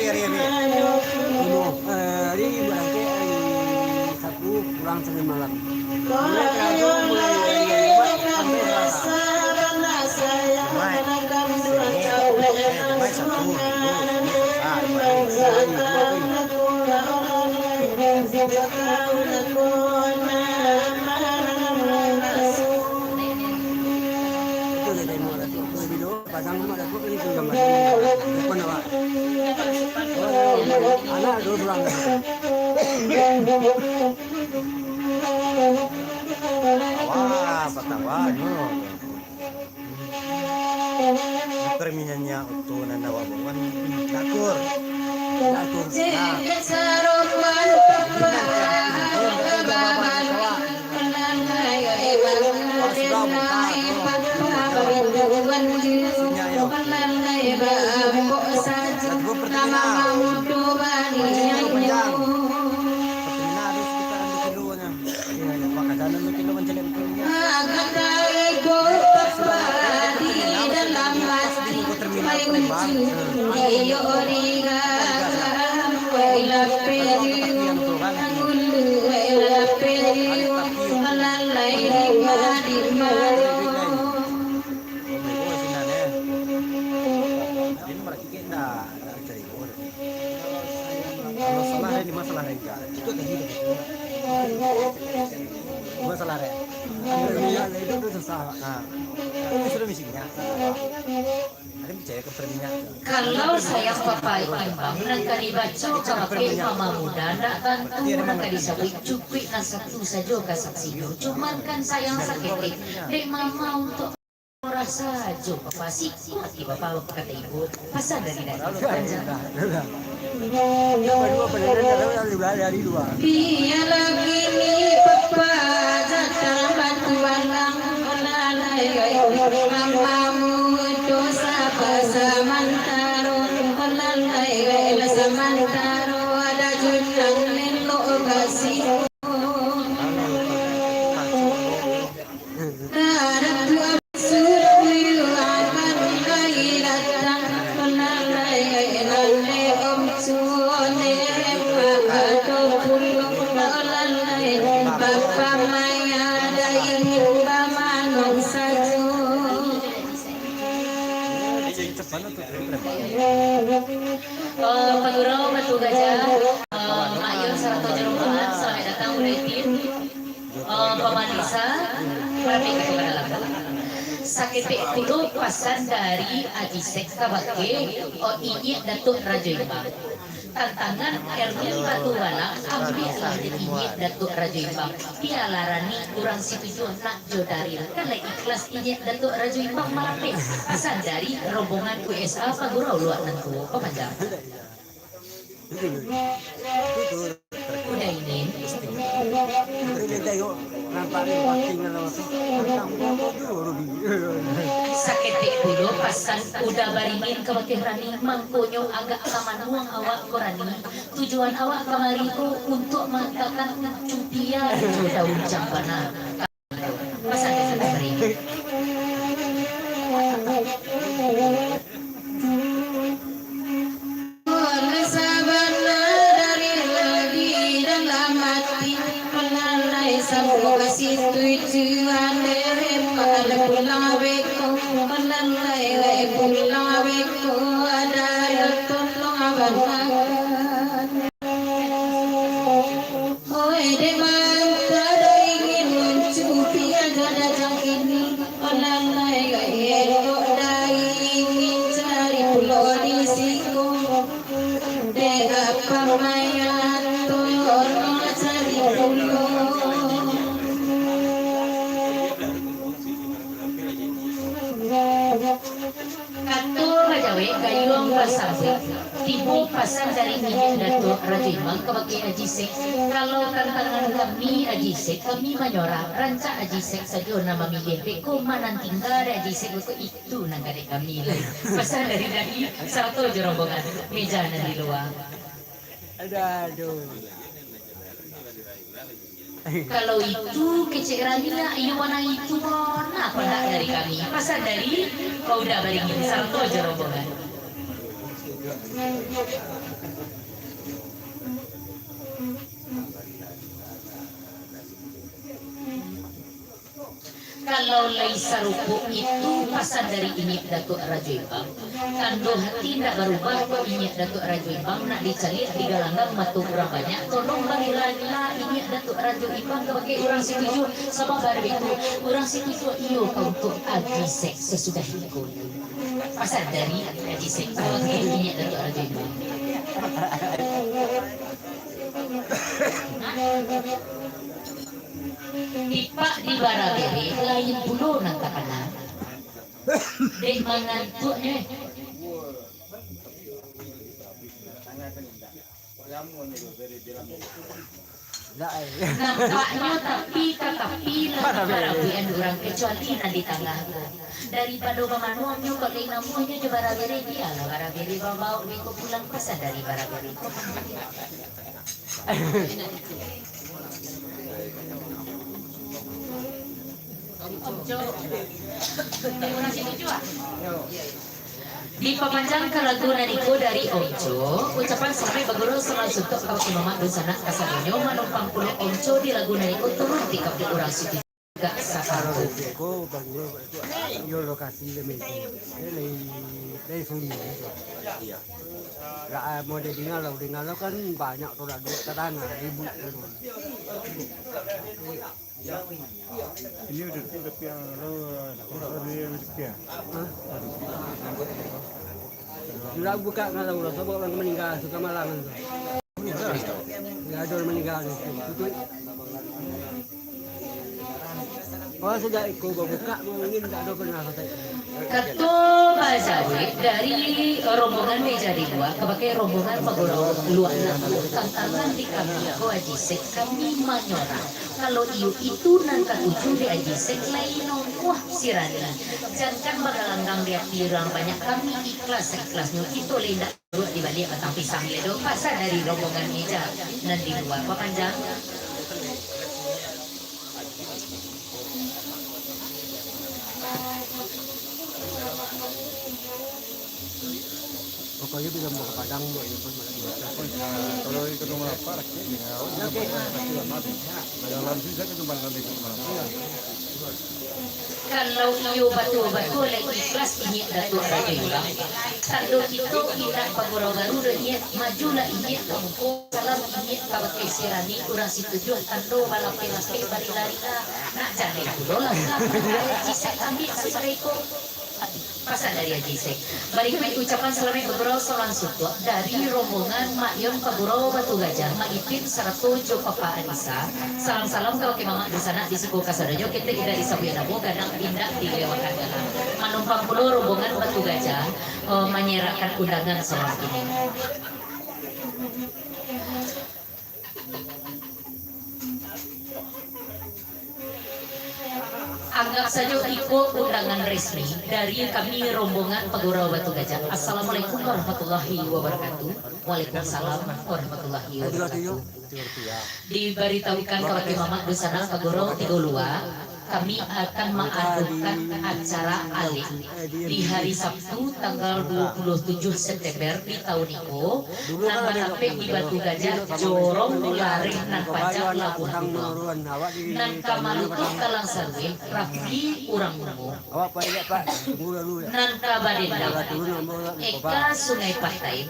Hari ini. Bunuh, eh, hari ibu angkek hari Sabtu pulang Senin malam. Mulai Rabu, mulai hari Jumat sampai Selasa. Jumat, Senin, eh, Jumat, Sabtu, Minggu, Senin, Selasa, Jumat, Senin, Jumat. Itu dia tembok lah tu. Itu video. Pasang rumah dah, kok ni tu gambar ni. Depan awak. Anak dua orang. Wah, patah wah, no. Motor minyanyi auto nan awak bawa kan dakur. Dakur. Nah. Kalau salah, ini masalah rengga. Itu tadi tu. Masalah rek. Itu tu susah, Pak. Ha. Ini sudah misinya. Ada percaya ke perminyak. Kalau sayang Bapak imbang, nan ka dibaco kabake mama muda, ndak tantu nan ka disabuik cukuik nan satu sajo ka saksinyo. Cuman kan sayang saketek, dek mama untuk Murah sajo, Bapak, siko ati Bapak, Bapak kata ibu. Pasan dari Dadi. Bialah kini Bapak datang bantu balang, mamamu dosa basamantaro, samantaro ada junang lelok kasih. Eh, Pagurau Batu Gajah, eh, Mak Yun sarato jo rombongan, salamaik datang, Bunda Itin. Eh, pamanisa, paratikan ka dalam. Saketek pulo pasan dari Aji Sek kabake, oh, Inyiak Datuak Rajo Imbang. Tantangan Erwin Batu Balang, ambiak lah dek Inyiak Datuak Rajo Imbang. Bialah Rani urang Situjuah nak jo Daril. Kan lai ikhlas Inyiak Datuak Rajo Imbang malapeh. Pasan dari rombongan U S A Pagurau Luak Nan Tuo. Pamanjang. Uda Inin. Saketek pulo pasan Uda Baringin kabake Rani, mangkonyo agak ka manuang awak ko Rani. Tujuan awak kamari ko untuak maantakan cupia jo daun campana. Pasan dari Uda Baringin. Sabana dari di dalam ati, manalai samo kasih tujuan dek, manalai pulang beko, manalai lai pulang beko, ada tolong abang. Oi, dek manta dah ingin mancupi aja dah jangkini. Olalai elok dai, ingin cari pulo di siko. Dek apa mayat tolong cari pulo. Kato bajawek gayuang basambuik, tibo pasan dari Inyiak Datuak Rajo Imbang kabake Aji Sek. Kalau tantangan kami Aji Sek, kami manyorah, rancak Aji Sek sajo nan mamiliah, beko ma nan tingga dari Aji Sek, beko itu nan ka dek kami lai. Pasan dari Dadi sarato jo rombongan, meja nan di lua. Aduh, aduh. Kalau itu kecek Rani, iyo bana itu, nah, pandak dari kami. Pasan dari Uda Baringin sarato jo rombongan. Kalau lai sarupo itu pasan dari Inyiak Datuak Rajo Imbang, tando hati indak barubah kok Inyiak Datuak Rajo Imbang nak dicaliak di galanggang mato urang banyak, tolong barila-rila Inyiak Datuak Rajo Imbang kabake urang Situjuah, sabab bana itu urang Situjuah iyo ka untuak Aji Sek sasudah iko. Pasan dari Aji Sek kabake Inyiak Datuak Rajo Imbang. Tipak di Barabere lain pulo nan takana. Dek mangantuaknyo. Nampaknyo tapi ka tapi lah barabuikan urang, kecuali nan di tangah ko. Daripado bamanuang nyo kok lai namuahnyo jo Barabere, bialah Barabere babaok beko pulang, pasan dari Barabere. Dipapanjangkan lagu nan iko dari Onco, ucapan salamaik bagurau salam suntuak ka Mamak dunsanak kasadonyo, manumpang pulo Onco di lagu nan iko turun di kampung urang Situjuah. Gak sakaro. Ko bagurau ko, iyo lokasi kami tu. Dia dari, dari sungai tu. Iya. Lah, mau dia dengar lah, dengar lah kan banyak tu lah, duit tatangah, ribut tu. Ini udah tu, tapi yang lo, lo dia rezeki ya? Hah? Sudah buka ngalau lah, sebab orang meninggal, suka malangan tu. Ya, ada orang meninggal tu. Betul. Oh, sejak iko babuka, mungkin tak ada pernah kata. Kato bajawek dari rombongan meja di lua, kabake rombongan pagurau luak namo, tantangan di kami ko Aji Sek, kami manyorang. Kalau iyo itu nan katuju di Aji Sek, lai namuah si Rani. Jankan bagalanggang di ati urang banyak, kami ikhlas saikhlasnyo, kito lai indak duduak di baliak batang pisang lai doh, pasan dari rombongan meja nan di lua. Papanjang. Pokoknya bisa bawa ke Padang, buat itu, buat itu. Kalau itu nomor apa, laki, ya, oke. Dalam sini saya cuma nanti ke mana. Kalau iyo batua-batua lai ikhlas Inyiak Datuak Rajo Imbang, tando kito indak bagurau-garu doh Inyiak, majulah Inyiak ka muko, salam Inyiak kabake si Rani, urang Situjuah, tando balapeh-lapeh, barila-rila, nak jaleh pulo lah, Aji Sek ambiak sudah iko. Pasan dari Aji Sek. Barikuik ucapan salamaik bagurau salam suntuak dari rombongan Mak Yon Pagurau Batu Gajah, Mak Ipin sarato jo Papa Anisa. Salam-salam kabake mamak dunsanak di siko kasadonyo, ketek indak disabuik namo, gadang indak dilewakan galah. Manumpang pulo rombongan Batu Gajah, eh, manyerakkan undangan salam kini. Anggap sajo iko undangan resmi dari kami rombongan Pagurau Batu Gajah. Assalamualaikum warahmatullahi wabarakatuh. Waalaikumsalam warahmatullahi wabarakatuh. Dibaritahukan kabake mamak dunsanak Pagurau tigo lua, kami akan maadokan acara alek di hari Sabtu tanggal dua puluh tujuh September di taun iko, nan batapek di Batu Gajah, jorong lareh nan panjang labuah duduang. Nan ka malutuik talang sarueh, Rafli urang Bungo. Nan ka badendang, Eka Sungai Patai.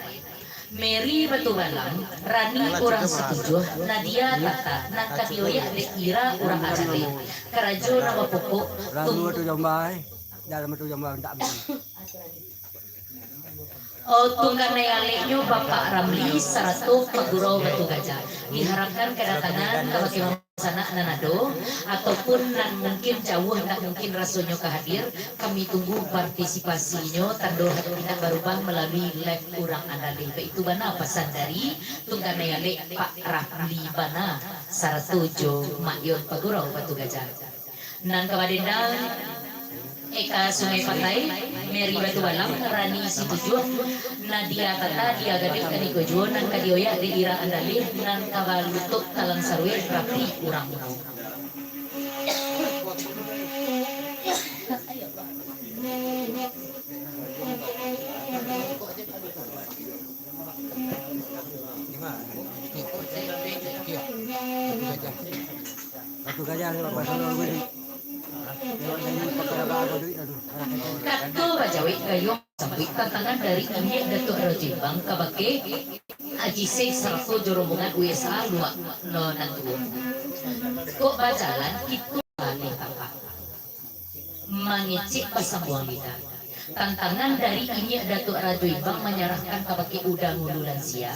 Mary Batu Balang, Rani urang Situjuah, Nadia Tata, nan ka dioyak dek Ira urang Aceh. Karajo nan bapokok, tung-, oh, tungganai aleknyo Bapak Ramli sarato Pagurau Batu Gajah. Diharapkan kadatangan kabake sanak nan ado, ataupun nan mungkin jauah, ndak mungkin rasonyo ka hadir, kami tunggu partisipasinyo, tando hati indak barubah malalui live urang Andaleh. Baitu bana pasan dari tungganai alek Pak Rafli bana, sarato jo Mak Yon Pagurau Batu Gajah. Nan ka badendang, Eka Sungai Patai, Mary Batu Balang, Rani Situjuah, Nadia Tata, Dia Gadih, kaniko juo nan ka dioyak dek Ira Andalih, nan ka balutuik talang sarueh Rapi Urang Bungo. Batu gajah. Batu gajah lewat pasar dulu, duit. Lewat dari pasar abah, abah duit, aduh. Kato bajawek gayuang sambuik tantangan dari inyiak Datuak Rajo Imbang kabake Aji Sek sarato jo rombongan U S A luak lo nan tuo. Kok bajalan, kito alih tapak. Mangecek basambuang lidah. Tantangan dari inyiak Datuak Rajo Imbang manyarahkan kabake Uda Ngulu Lansia,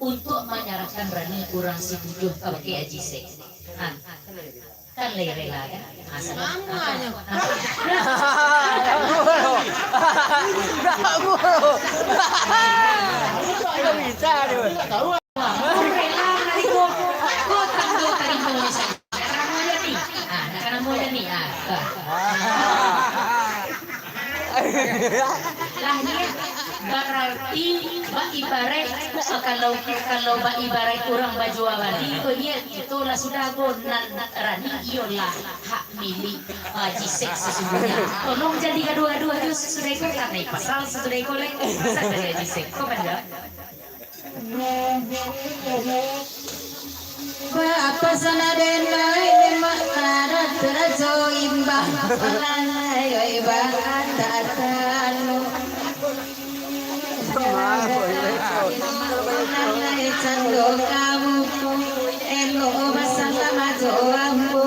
untuak manyarahkan Rani urang Situjuah kabake Aji Sek. Ha. Kan lai rela, kan? Ha, sabar. Sama aja. Ha. Ndak, bro. Ndak, bro. Ndak bisa, dia. Rela, Rani, ko. Ko tando tarimo sajo. Ndak kanamo aja ni. Ah, ndak kanamo aja ni. Ah, tuh. Lah, ni bararti bak ibaraik, kalau, kalau bak ibaraik urang bajua bali, ko ni kito lah sudah ko nan Rani iyolah hak milik Aji Sek sasungguhnyo. Tolong jan digaduah-gaduah jo sasudah iko, karano pasal sasudah iko lai. Pasal dari Aji Sek. Ko panjang. Bapa sanaden lai mak tadat rajo imbang, palangai oi bata tanu. Palangai cando kamu, elok masalah majo ambo.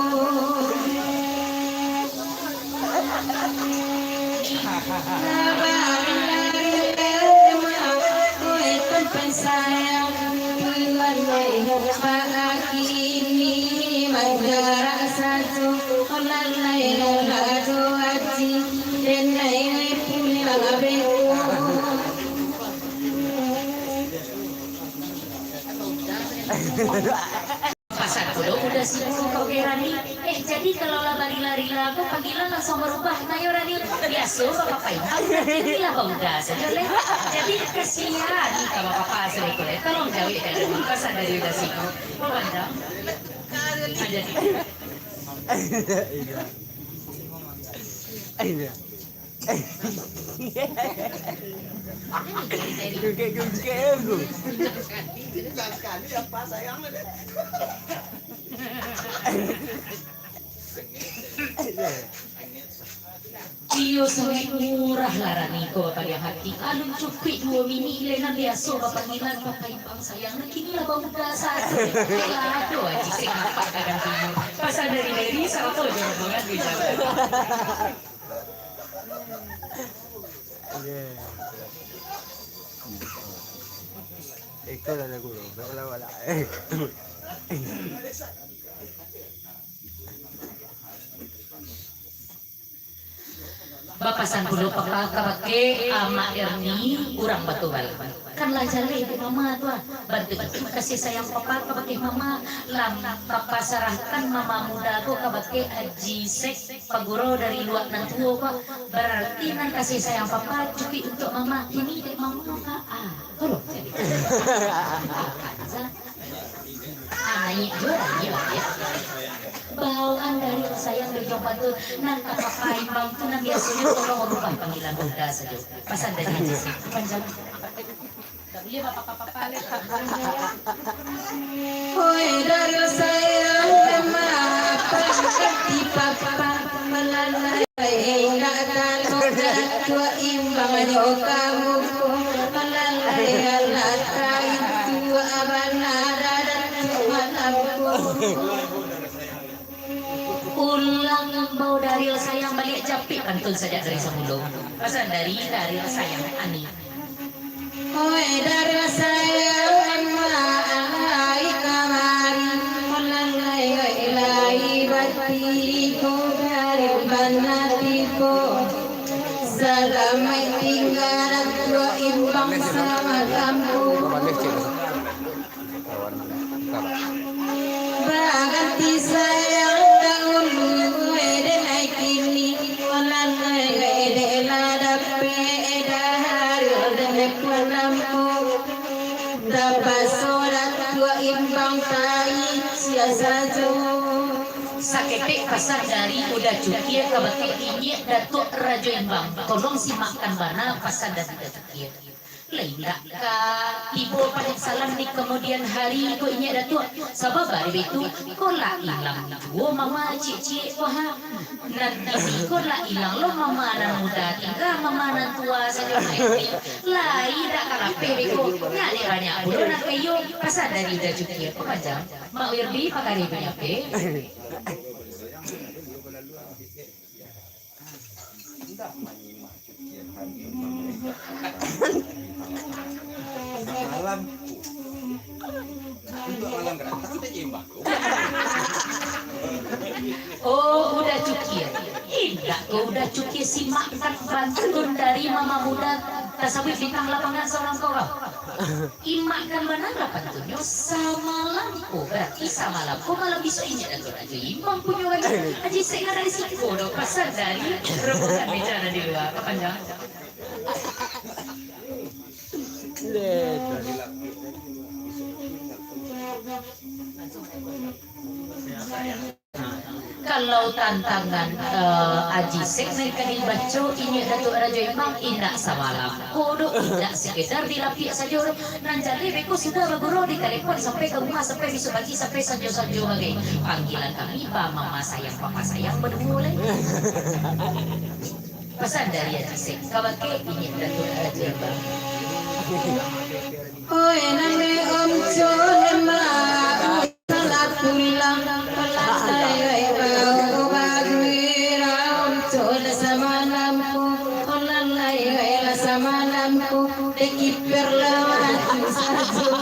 Pasan pulo Uda Singgu ka Rani, "Eh, jadi kalau lah barila-rila ko, panggilan langsuang barubah, nah yo, Rani? Biaso bapapa imbang, kini lah bauda sajo lai. Jadi kasian ka bapapa sudah iko lai. Tolong jawek, Rani." Pasan dari Uda Singgu. Ko panjang. Aja. Gugek-gugek aku. Iyo, sangaik murah lah Rani ko bapaliang hati. Alun cukuik duo minik lai nan biaso bapanggilan papa imbang sayang, nan kini lah bauda sajo. Lah ado Aji Sek nampak ka gantinyo. Pasan dari Mary sarato jo rombongan di jalan. Iko lah lagu tu. Bapasan pulo papa kabake Ama Erni urang Batubal. Kan lah jaleh dek mama tu ah. Bantuak itu kasih sayang papa kabake mama. Lah papa sarahkan mama muda ko kabake Aji Sek, pagurau dari luak nan tuo ko. Bararti nan kasih sayang papa cukuik untuak mama. Ini dek mama, Pak. Ah, tolong. Ah, naiak juo, naiak lah, ya. Bawaan dari sayang dari jong pantun, nan ka papa imbang tu nan biasonyo tolong rubah panggilan bunda sajo. Pasan dari Aji Sek, panjang. Oi, dari sayang mama, pangganti papa, malalai. Indak tano Datuak imbang jo kamu ko, malalai alah kain tua bana Datuak malam ko. Ulang imbau Daril sayang baliak, japik pantun sajak dari samulo. Pasan dari Daril sayang Ani. Oi, Daril sayang, ma alai kamari, malalai oi lai batiko, Daril bana tiko. Salamaik tingga Datuak imbang samalam ko. Baganti sayang dahulu, ede lai kini, malalai ede lah dapek, eda hari ode pulang ko. Tapaso Datuak imbang tai sia sajo. Saketek pasan dari Uda Cukia kabake inyiak Datuak Rajo Imbang. Tolong simakkan bana pasan dari Uda Cukia. Lai indak ka tibo pahen salam di kamudian hari ko inyiak Datuak. Sabab ari baitu ko lah ilang juo mama ciek-ciek ko ha. Nan kini ko lah ilang lo mama nan muda, tingga mama nan tua sajo. Lai indak ka lapeh beko. Nyak dek banyak pulo nan ka iyo. Pasan dari Uda Cukia. Papanjang. Mak Wirdi pakari punyo ape? Oh, Uda Cukia. Indak ko Uda Cukia simakkan pantun dari Mama Muda, tasabuik bintang lapangan saurang ko. Imakkan bana lah pantunnyo, samalam ko, barati samalam ko, malam bisuak inyiak Datuak Rajo Imbang punyo lai. Aji Sek ndak di siko doh, pasan dari rombongan meja nan di lua. Papanjang. Kalau tantangan, eh, Aji Sek nan ka dibaco inyiak Datuak Rajo Imbang, indak samalam ko doh, indak sekedar di lapiak sajo doh. Nan jaleh beko sudah bagurau di telepon sampai ka rumah, sampai bisuak pagi, sampai sanjo-sanjo bagai. Panggilan kami ba mama sayang, papa sayang baduo lai. Pasan dari Aji Sek kabake inyiak Datuak Rajo Imbang. Oi, nande Om Cun, ma-, Salah pulang, palan lai baru baguirau, colah samalam ko, palan lai lah samalam ko, dek kiper lah maju sajo.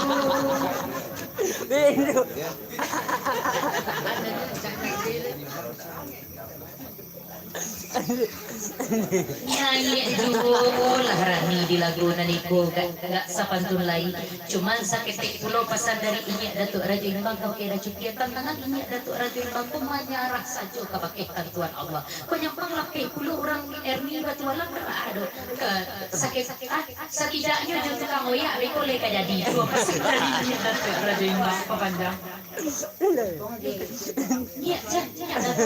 Naiak juo lah rami di lagu nan iko, gak, gak sapantun lai. Cuman saketek pulo pasan dari inyiak Datuak Rajo Imbang ka bakeh Rajo Cukia, tantangan inyiak Datuak Rajo Imbang ko manyarah sajo kabakeh tantuan Allah. Ko nyampang lapeh pulo urang Erni batualang, dak ado. Ke, sake-, ah, satidaknyo jo tukang oyak beko lai ka jadi. Juo pasan dari inyiak Datuak Rajo Imbang, papanjang. Nyiak, jan, jan, jan.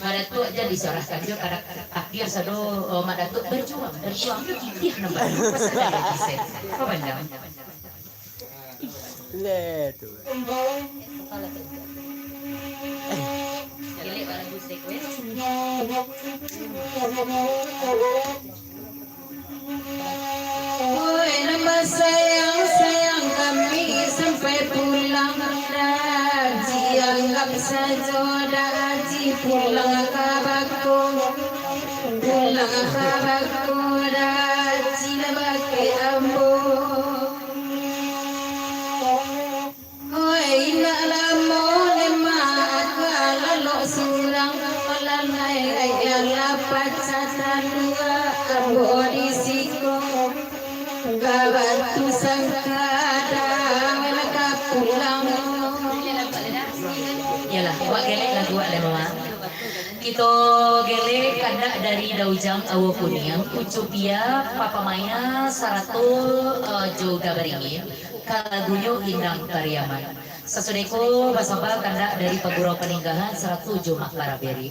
Mak Datuak jan disorahkan jo kadak takdir sado, oh, Mak Datuak berjuang, berjuang tu titih nambah. Pasal dari desain. Apa pandang? Leh tu. Elek baru request. Oi, nan basayang, sayang kami sampai pulang. Dak dianggap sajo, dak di pulang ka bako. Pulang ka bako, dak di lah bakeh ambo. Oi, indak lamo lai mak ka lalok surang, malam lai raya lah pacah talua, ambo di siko, ka batu sangkada, lah ka pulang. Iyolah, awak gelek lagu awak lai, Mama. Kito gelek kandak dari Daujang Awo Kuniang, Ucu Pia, Papa Maya, sarato, eh, jo Uda Baringin. Ka lagunyo Indang Pariaman. Sasudah ko basamba kandak dari Pagurau Paninggahan sarato jo Makara Beri.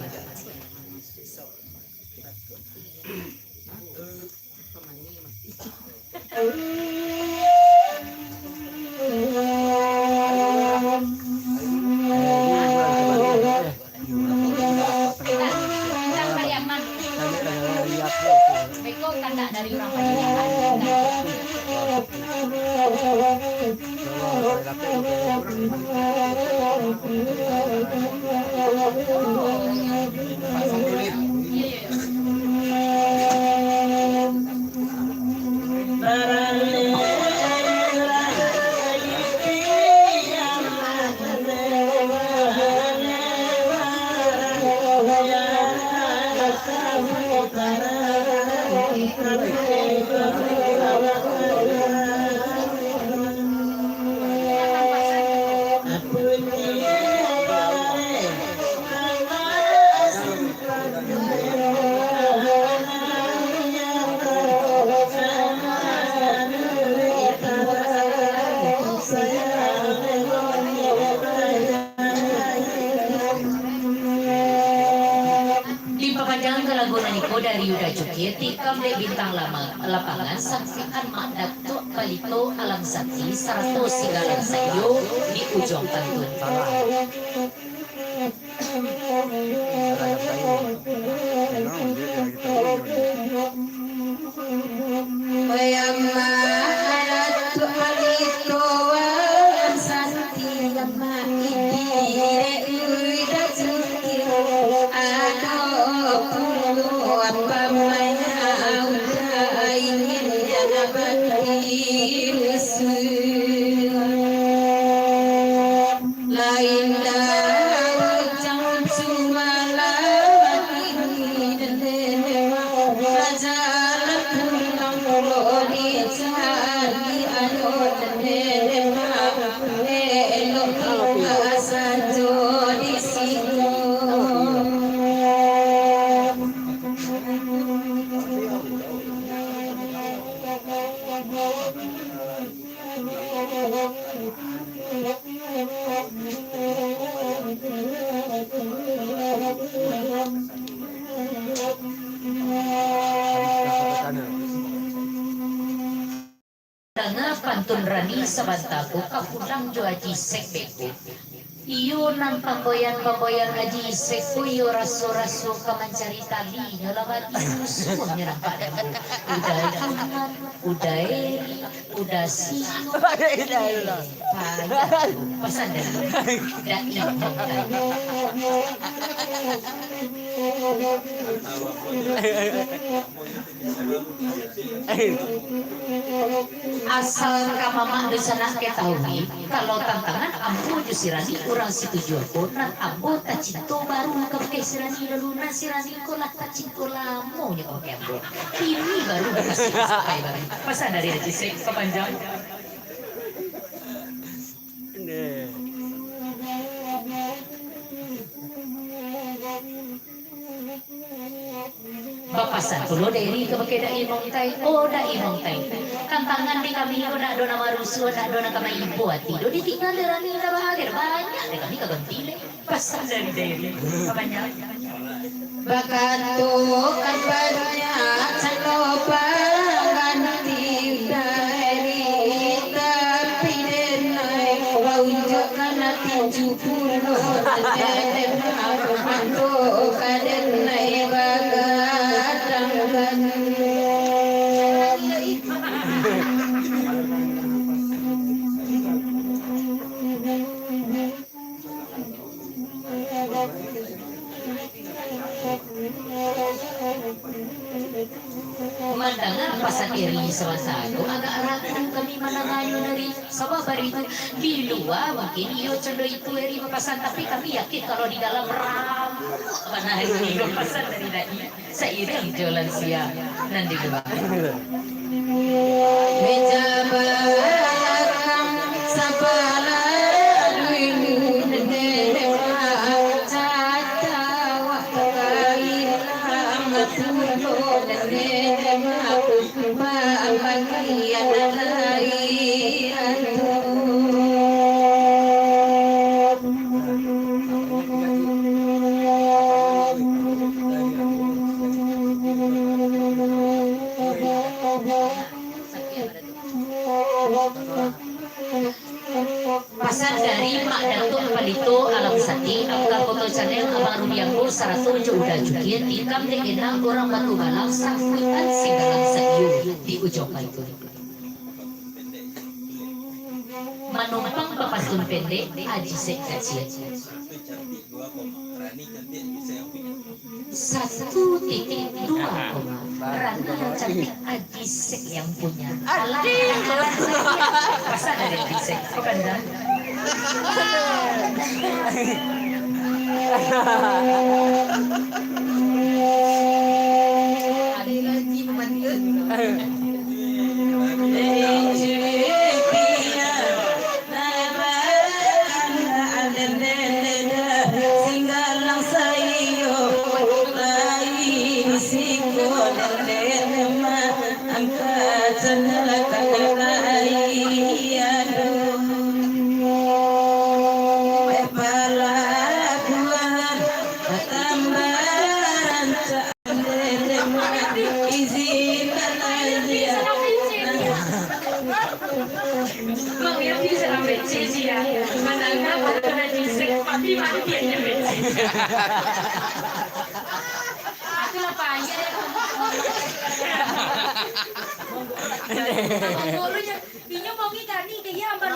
Beko kandak dari urang Paniagaan. Di Cukia tikam dek bintang lama, lapangan sangkakan Mak Datuak Palito Alam Sati sarato Singgalang Saiyo di Ujuang Pantun. Lain dari jang sumalah ini dendema, bajalan pulang lo di candi anu dendema, elok tinggal sajo di situ. Danga pantun rani sabanta ko ka pulang jo Aji Sek beko. Iyo nan pamboyan-pamboyan Aji Sek ko iyo raso-raso ka mancari talinyo lah bati musuahnyo nampak dek ambo. Udah Iman, udah Eri, udah Sio. Payah tu. Pasan dari dai. Asal ka mamak dunsanak katahui, kalau tantangan ambo jo si Rani urang Situjuah ko, nan ambo tacinto baru ka bakeh si Rani lalu, nan si Rani ko lah tacinto lamonyo ka bakeh ambo. Kini baru dikasih kasih baru. Pasan dari Aji Sek, papanjang. Bapasan pulo Deri kabake Dai Mongtai, "Oh, Dai Mongtai, tantangan di kami ko ndak ado nan marusuah, ndak ado nan ka maibo ati doh, ditingga dek Rani indak bahagia, banyak dek kami ka ganti leh." Pasan dari Deri, kabanyak. Bakatukan banyak cando pangganti dari, tapi denai baunjukkan tinju pulo denai mando ka denai bagadangkan. Mandanga pasan Eri sabanta ko, agak ragu kami mandanganyo dari, sabab bari tu di lua mungkin iyo cando itu Eri bapasan, tapi kami yakin kalau di dalam ramu bana Eri bapasan dari tadi. Sairing jo lansia nan di lua. Meja balakang sabalah dulu nendema, caca waktu kailang tulo nendema, babagian lai atuh. Pasan dari Mak Datuak Palito Alam Sati, Angka Koto Canel, Abang Rudianggo, sarato jo Uda Cukie, tikam dek enam urang Batu Balang, sangkuikan singgalang saiyo di Ujuang Pantun. Manumpang bapantun pendek, Aji Sek Kacil. Satu titik dua koma. Rani yang cantik, Aji Sek yang punya. Alah, alah, alah. Pasan dari Aji Sek. Kau pandang. Ada lagi pembantu. Izin tanah dia. Bang Yafi salah becek dia. Mandanga pantun Haji Sek, tapi mati aja becek. Itulah payah ya. Inyo bongi kani ke iya, Bang.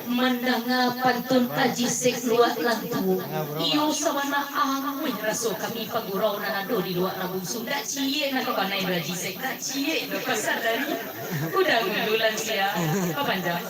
Mandanga pantun Aji Sek Luak Lantu, iyo sabana anguih raso kami pagurau nan ado di Luak Labusu. Dak ciek nak ka panai Aji Sek, dak ciek nak ka sadari. Udah dulu lansia, papanjang.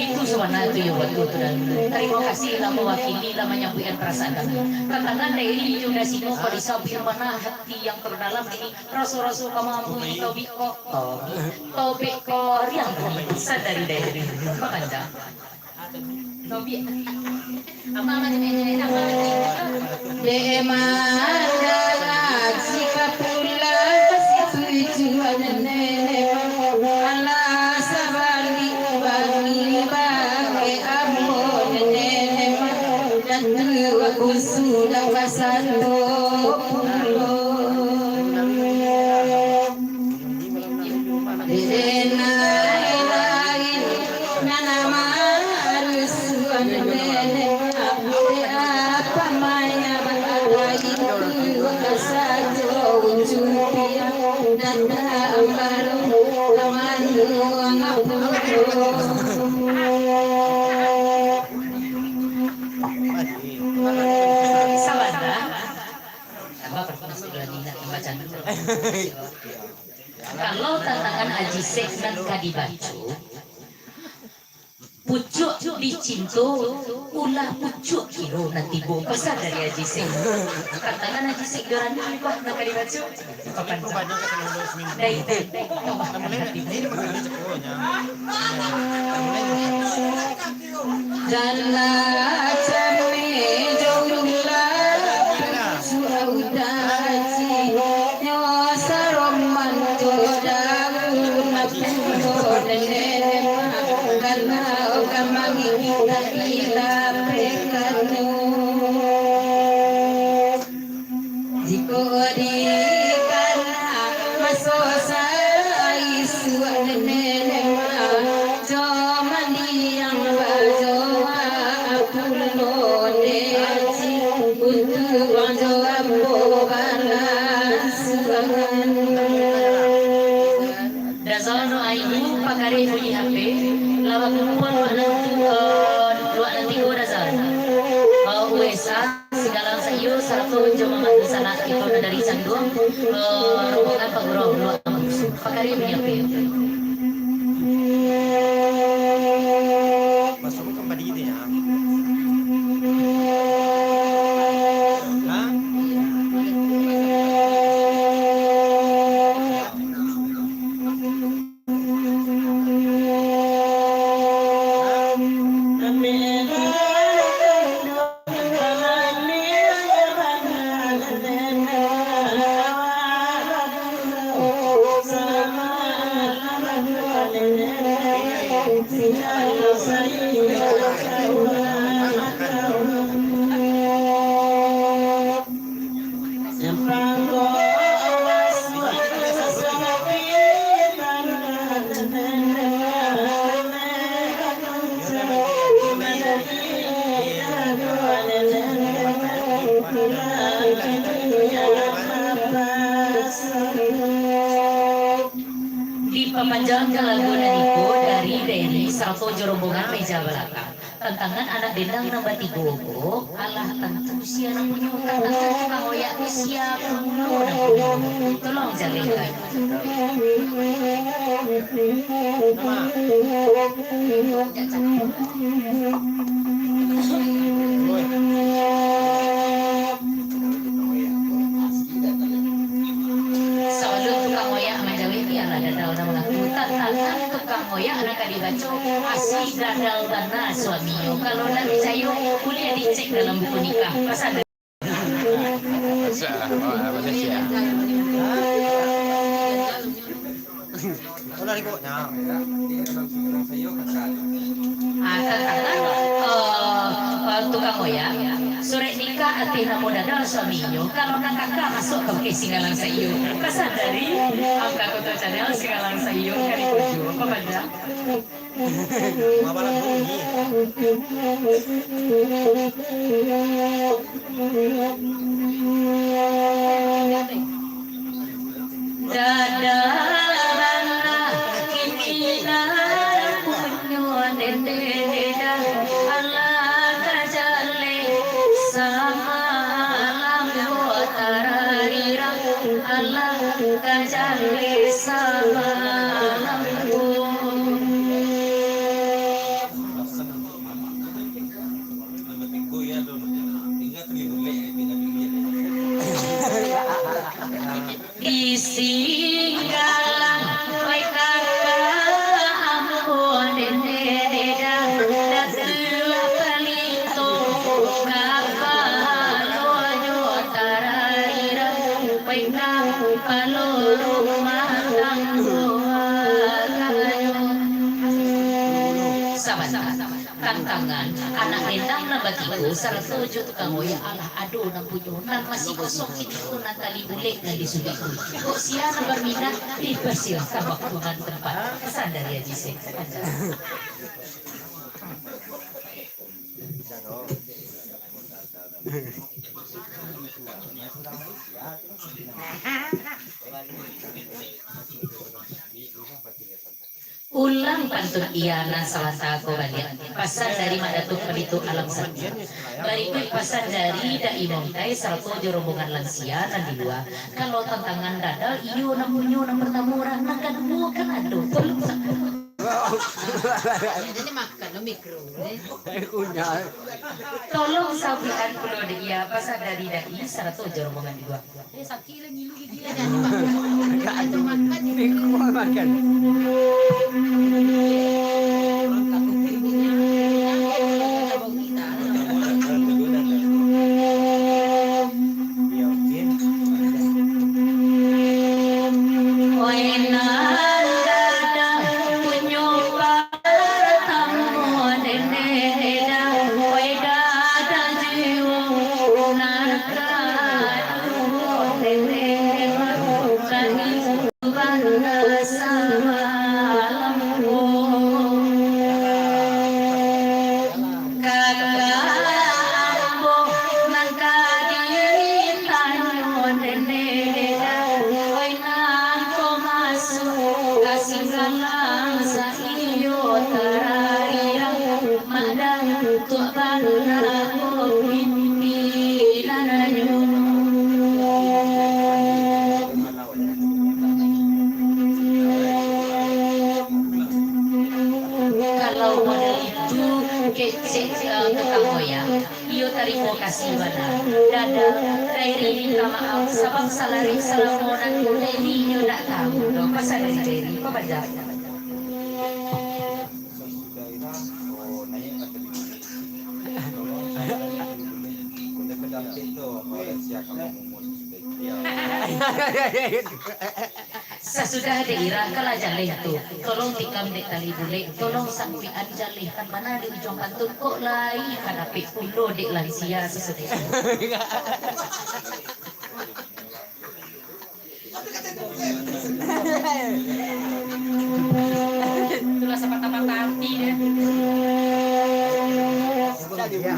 Itu sabana tu yo batua tu, Dan. Tarimo kasih lah mawakili, lah manyabuikkan parasaan kami. Tantangan dari Junda Simo, kok disabuik bana hati yang terdalam ini. Raso-raso ka mampu ini tobik ko, tobik, tobik ko riang tobik sadari-dari. Makanja. Tobik. Apa macam ini? Apa macam ini? Dek mandanga sikap pulang ka situ tujuan nenek. Alah sabalik bagi bagi ambo nenek. Dan dua kusu dah kasanto pulo. Dek lain-lain nan marusuan nenek, dek apa maya bakadai itu sajo ucupian dan ambaru kamanduang pulo. Sabana. Tambah pertanyaan lagi nak baca dulu. Kalau tantangan Aji Sek nan ka dibaco, pucuak dicinto, ulah pucuak kiro nan tibo. Pasan dari Aji Sek. Tantangan Aji Sek Dorani bah nan ka dibaco. Papan. Dari tu. Dalam cami jauhlah sudah udah nyo saroman jo daun pulo nenek, karena kamari kita, kita pekanu. Jikok dikana maso saisuak nenek, jo mandiang bajoa pulo neci, untuak jo ambo balasuangan. Dazal no aibu pakareh bunyi H P, lah bakumpua luak nan tu, eh, luak nan tigo Dazal. Eh, U S A, Sigalang Saiyo, sarato jo Mamak Dunsanak kito nan dari Canduang, eh, rombongan pagurau luak kampus. Pakareh bunyi H P. Masuk ke tempat itu ya. Hah? Dipapanjang ka lagu nan iko dari Dairi sarato jo rombongan meja balakang. Tantangan anak dendang nan batigo ko, alah tantu sia nan punyo. Tantangan tukang oyak ko sia pulo nan punyo. Tolong jalehkan. Tukang oyak nan ka dibaco, asi gadal bana suaminyo. Kalau ndak picayo, buliah dicek dalam buku nikah. Pasal Ah, tantangan, eh, eh, tukang oyak, surek nikah ateh namo dada suaminyo, kalau nan kaka masuak ka bakeh Singgalang Saiyo. Pasan dari Angka Koto Channel, Singgalang Saiyo, kali tujuh, apa banda? Dada bana kini nan punyo nene dah, alah ka jaleh samalam ko tararirang, alah ka jaleh samalam ko. Di Singgalang, wai kaka ambo nene dah, Datuak Palito, kapalo jo tararirang, wai kapalo rumah tanggo aganyo. Sabanta. Tantangan, anak dendang nan batigo, sarato jo tukang oyak alah ado nan punyo, nan masih kosong kini ko nan tali bulek nan di sulik tu. Kok sia nan baminat, dipersilahkan waktu nan tempat. Pesan dari Haji Sek. Ulang pantun iya nan sabanta ko baliak. Pasan dari Mak Datuak Palito Alam Satia. Barikuik pasan dari Dai Montai sarato jo rombongan lansia nan di lua. Kalau tantangan dada, iyo nan punyo nan partamo, nan kaduo kan ado. Tolong sa- Ini makan lo mikro, eh. Tolong sabuikan pulo dek iya pasan dari Dai sarato jo rombongan di lua. Kaka ambo nan ka ditanyo nene, oi nan ko masuak ka Singgalang Saiyo, tararirang madan tuak bana ko pimpinannyo. Kalau model itu kecek, eh, tukang oyak, iyo tarimo kasih bana. Dada, Dairi minta maaf, sabab salareh salamo nan ko Dairi inyo ndak tahu doh. Pasan dari Dairi, pabaja. Sasudah dek Ira ka lah jaleh tu, tolong tikam dek tali bulek, tolong sakuikan jalehkan bana di ujuang pantun, kok lai ka dapek pulo dek lansia sasudah tu. Itulah sapatah-patah arti dia.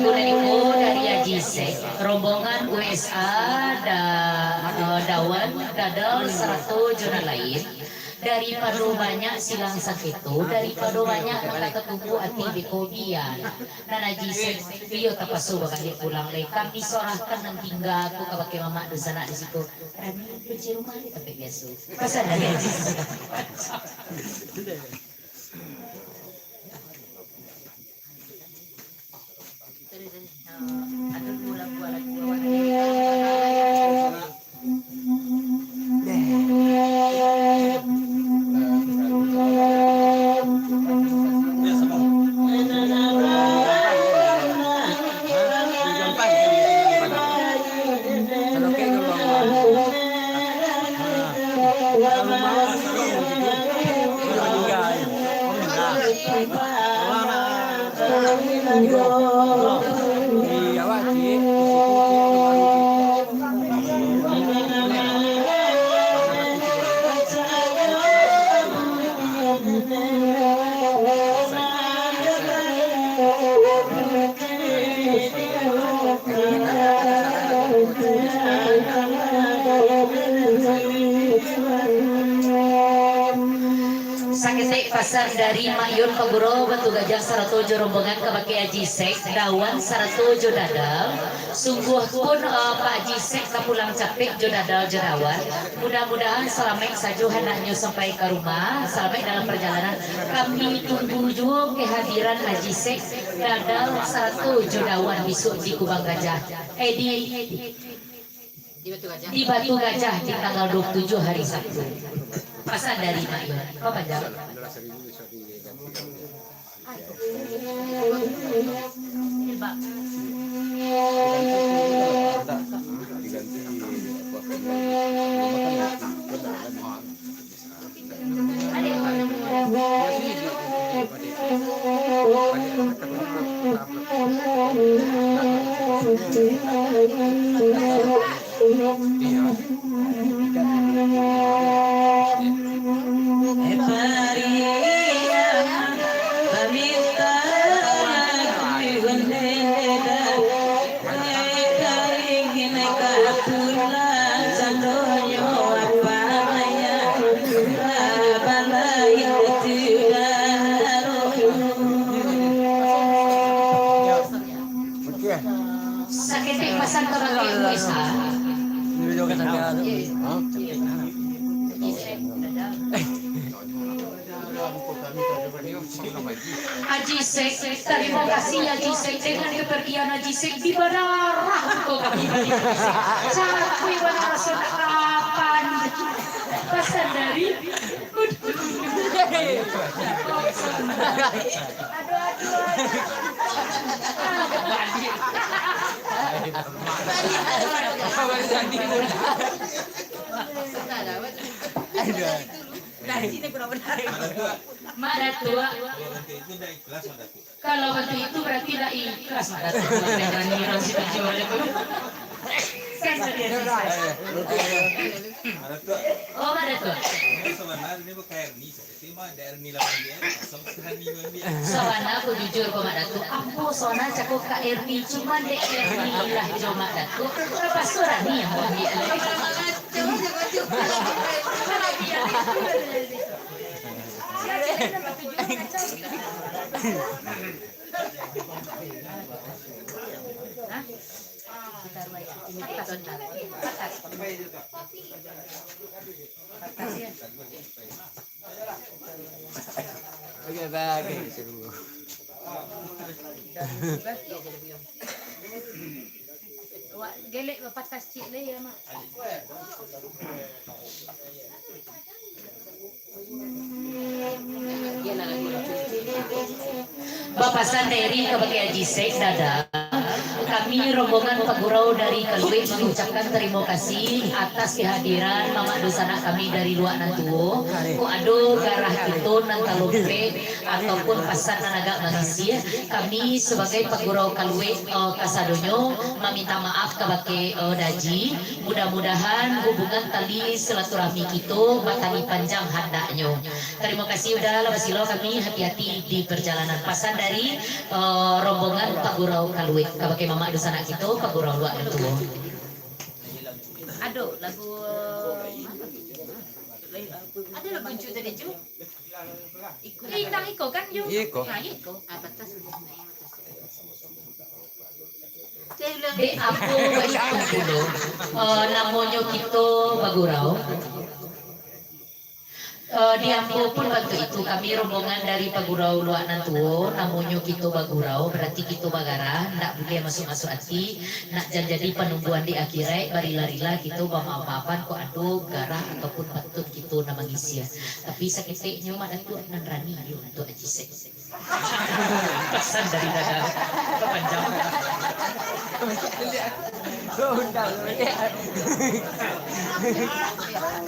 Dari Haji Sek, rombongan U S A, da-, eh, Dawan, Dadal, sarato jo nan lain. Daripado banyak silang sangketo, daripado banyak nan ka tatumbuak ati beko bian. Nan Haji Sek, iyo tapaso babaliak pulang lai. Kami sorahkan nan tingga ko kabake mamak dunsanak di siko. Rami kunci rumah di tampek biaso. Pasan dari Haji Sek. Saketek pasan dari Mak Yun Paguro Batu Gajah sarato jo rombongan kabake Haji Sek, Dawan sarato jo Dadal. Sungguahpun, eh, Pak Haji Sek ka pulang capek jo Dadal jo Dawan. Mudah-mudahan salamaik sajo handaknyo sampai ka rumah, salamaik dalam parjalanan. Kami tunggu juo kehadiran Haji Sek, Dadal sarato jo Dawan bisuak di Kubang Gajah. Eh, di, di Batu Gajah di tanggal dua puluh tujuh hari Sabtu. Pasan dari Mak Yun. Apa panjang? Saketek pasan kabake U S A. Haji Sek, tarimo kasih Haji Sek, dengan kapargian Haji Sek, dibadarah muko kami Haji Sek. Capek bana raso nak kapan. Pasan dari Mak Datuak. Kalau bantuak itu berarti ndak ikhlas, Mak Datuak. Berani orang situ jual itu. Kan tadi ada. Oh, Mak Datuak. Sabana ko jujur ko Mak Datuak, ambo sabana cako ka Erni, cuman dek Erni lah jo Mak Datuak, lepas tu Rani yang ambo ambiak. Oke, baik. Awak gelek bapatas cik lai, ya, Mak. Bapasan dari kabake Haji Sek, Dada. Kami rombongan pagurau dari Kaluik mangucapkan tarimo kasih atas kehadiran mamak dunsanak kami dari luak nan tuo. Kok ado garah kito nan talobek ataupun pasan nan agak mangisia, kami sabagai pagurau kaluek, eh, kasadonyo maminta maaf kabake, eh, Daji. Mudah-mudahan hubungan tali silaturahmi kito batali panjang handaknyo. Tarimo kasih Uda, lah basilau kami hati-hati di parjalanan. Pasan dari, eh, rombongan pagurau kaluek kabake mamak dunsanak kito, pagurau luak nan tuo. Ado lagu, ado lagu Ju tadi, Ju? Iko. Eh, Inang Iko kan, Ju? Iyo, Iko. Nah, iyo, Iko. Ah, batas. Dek apo baitu pulo? Eh, namonyo kito bagurau. Eh, di ambo pun bantuak itu, kami rombongan dari pagurau luak nan tuo, namonyo kito bagurau, barati kito bagarah, ndak buliah masuak-masuak ati, nak jan jadi panungguan di akhirat, barila-rila kito bamaaf-maafan, kok ado garah ataupun patut kito nan mangisia. Tapi saketeknyo Mak Datuak nan rani yo untuak Aji Sek. Pasan dari dada. Panjang.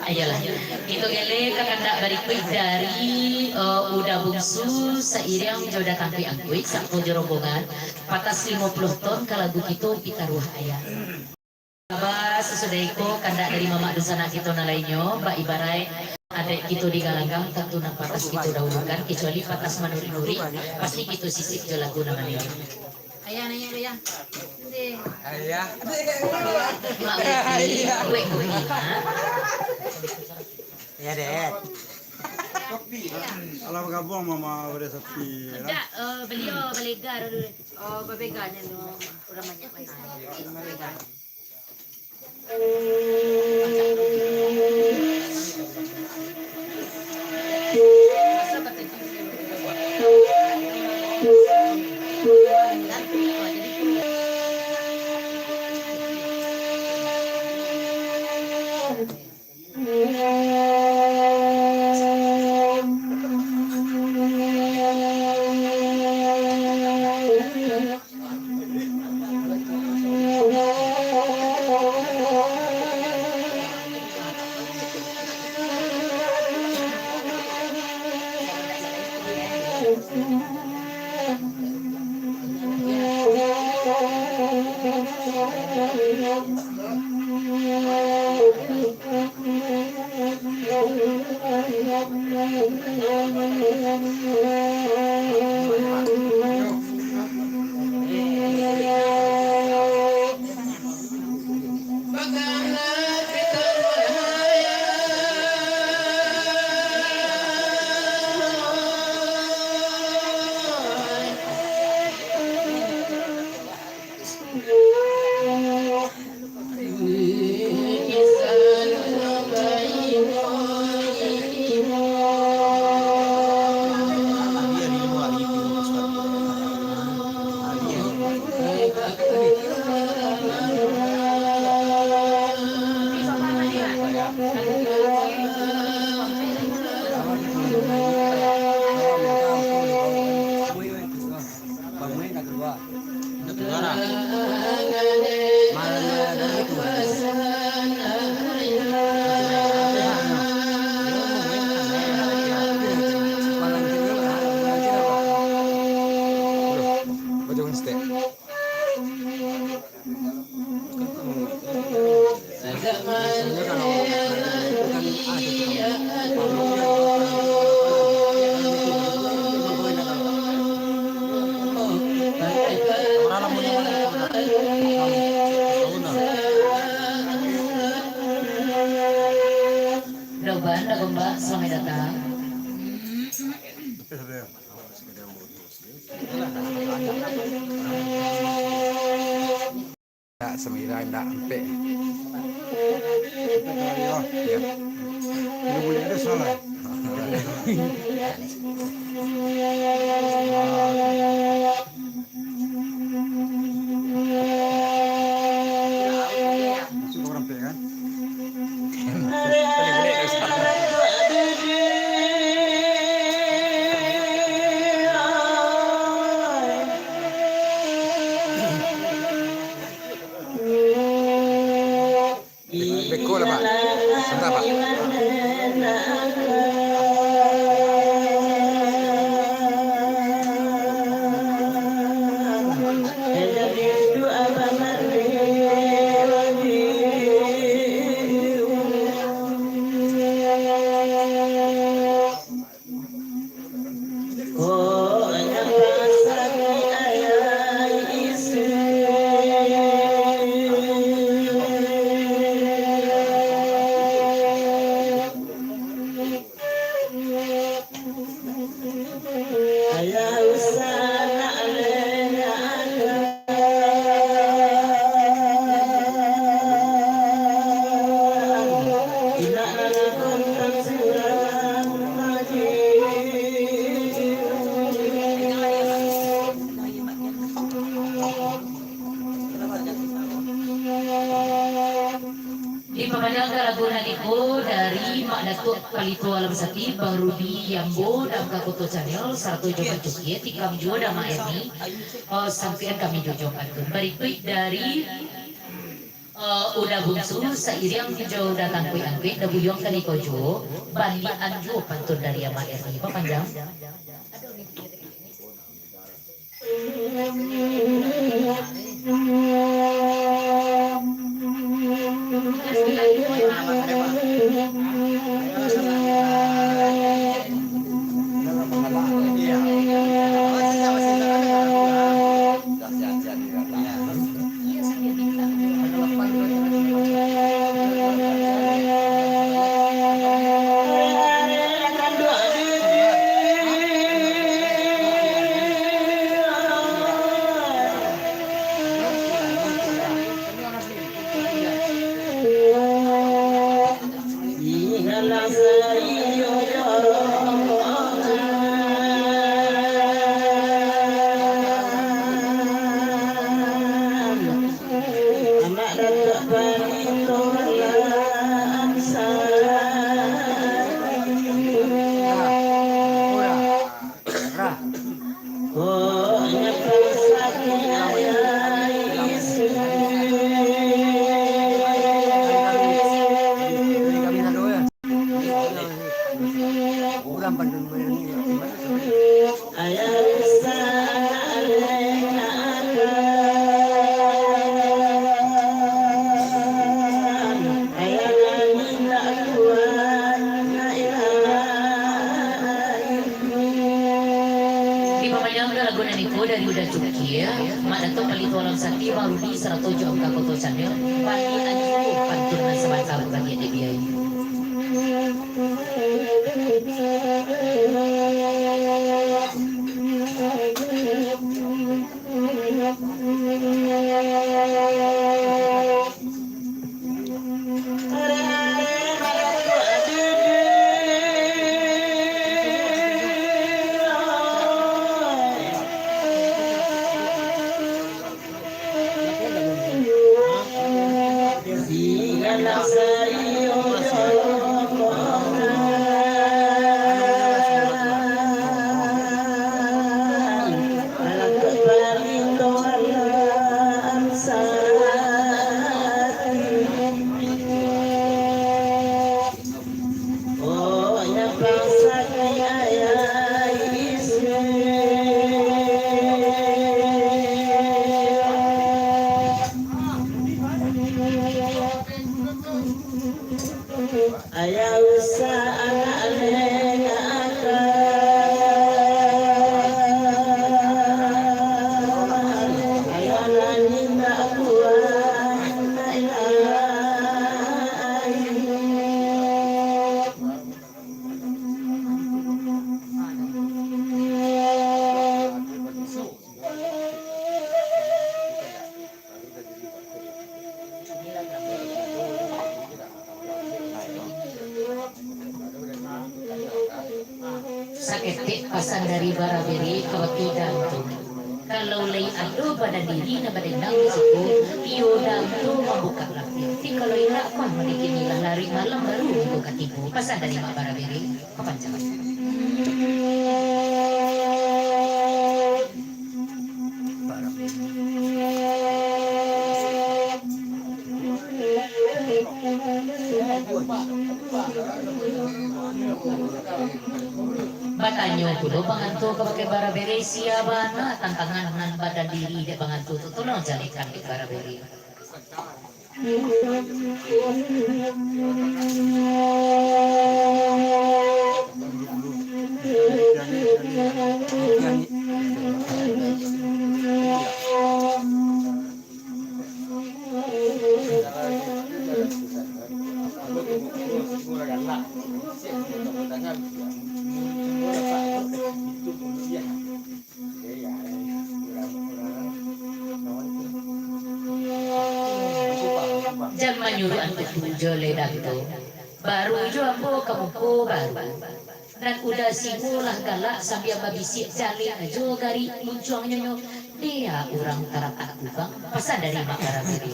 Ayolah, kito galeh ka kandak barikuik dari, eh, Uda Bungsu sairiang jo Uda Tangkuik Angkuik, sato jo rombongan. Patas limo puluah ton ka lagu kito Pitaruah Ayah. Ba, sasudah iko, kandak dari mamak dunsanak kito nan lainnyo, bak ibaraik adaik kito di galanggang, tantu nan patas kito dahulukan, kecuali patas manurik-nurik, pasti kito sisip jo lagu nan manirik. Ayah, naiak, Ayah. Ayah. Mak, kuek kopi, ha? Ya, Dek. Alah, bagabuang mama pada sapi, ya. Tidak, eh, beliau balega dulu. Oh, babeganya tu. Orang banyak main. Babega. Doban, Dagombak, selamat datang. Ndak, samira ndak ampek. Ya. Tidak boleh ada salah. Masuk orang ampek, kan? Beko lah, Pak. Santa, Pak. Dipamanjangkan lagu nan iko dari Mak Datuak Palito Alam Sakti, Bang Rudi Yambo, Damka Koto Channel, sarato jo Mak Cukie, tikam juo dek Mak Erni. Oh, sampian kami jojok pantun. Barikuik dari, eh, Uda Bungsu, sairiang jo Uda Tangkuik-Tangkuik, Uda Buyuang Kaniko juo, baliakan juo pantun dari Mak Erni. Papanjang. Dipamanjangkan lagu nan iko dari Uda Cukie, Mak Datuak Palito Alam Sakti, Bang Rudi, sarato jo Damka Koto Channel, baliakan juo pantun nan sabanta bagi adiak diak. Saketek pasan dari Barabere ka bakeh Uda tu. Kalau lai ado badan diri nan badendang di siko, iyo Uda tu mambukak lapeh. Tapi kalau indak, mah mangecek lah, lari malam baru inyo ka tibo. Pasan dari Mak Barabere. Batanyo pulo banganto kabake Barabere, sia bana tantangan nan badan diri dek banganto tu, tolong jalekan dek Barabere. Jan manyuruah antu tu jo ledan tu. Baru jo ambo ka muko baru. Nan udah siwo lah galak sambia babisiak jaleh ajo garik muncuangnyo nyo. Dia urang taratak kubang, pasan dari Mak Barang tadi.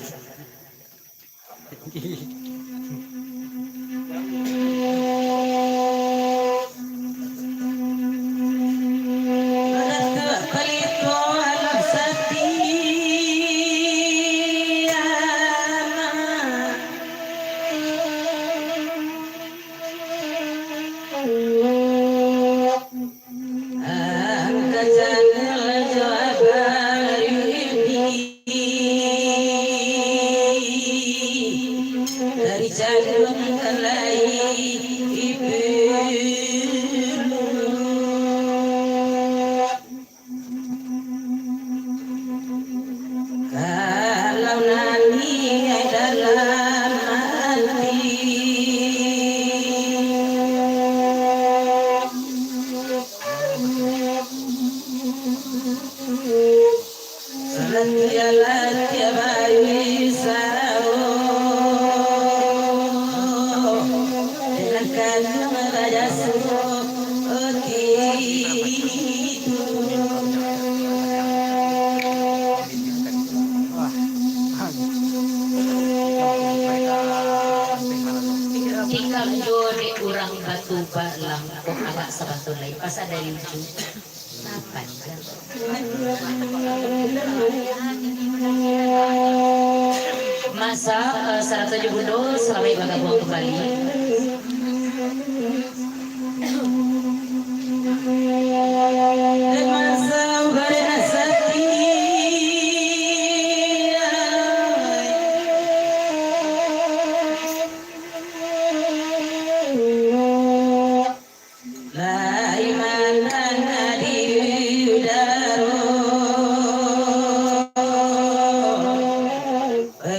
Angka candil jo abang Rudi, dari candung kalai ibu. Kalau nani dalam hati, salah tiap-tiap bayu sao, dengan kandung raja suruh. Tikam juo dek urang batu balangkok agak sabantun lai, pasan dari uju. Masa, eh, sarato jo Bundo, salamaik bagabuang kambali. Lai mandanga di udaro,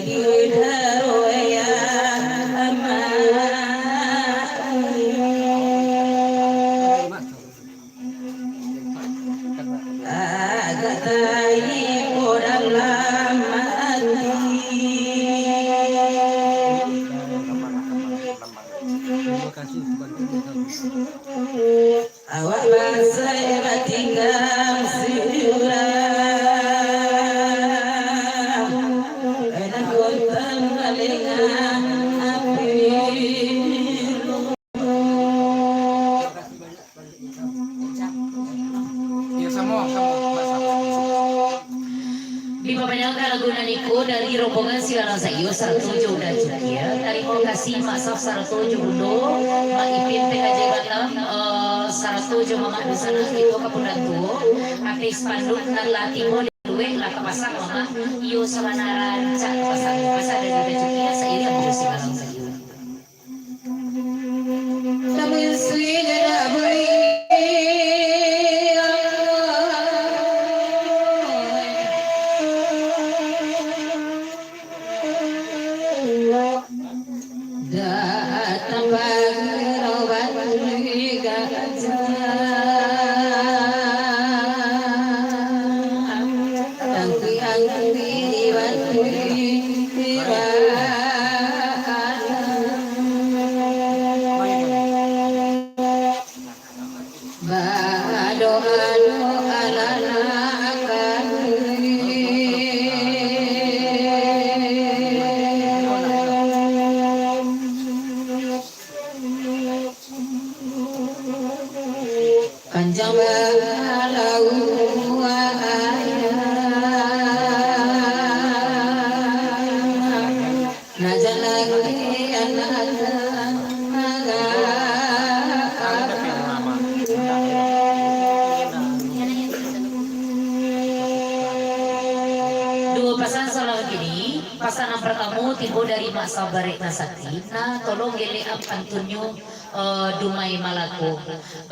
di udaro ya amak. Agak taibo dalam ati. Awak bansaik batinggang surang, nan gontang balenggang api. Iyo, samo, samo, samo. Dipapanjangkan lagu nan iko dari rombongan Sigalang Saiyo sarato jo Uda Cukia. Tarimo kasih Mak Saf sarato jo Bundo, Mak Ipin P K J Batam, eh, sarato jo Mamak Dusanak kito ka Pulau Tuo. Ateh spanduk nan lah tibo di luek lah kapasang Mamak, iyo sabana rancak kapasang. Pasan dari Uda Cukia sairing jo Sigalang Saiyo. Datang pagi rawan gajah, tangki-angki di batu. Badoa-doalah nak kami. Panjang balalu ayah, najan lagi anak. Duo pasan salah kini, pasan nan partamo tibo dari Mak Sabarek nan sakti, nah, tolong gelekan pantunnyo. eh, Dumai Malako.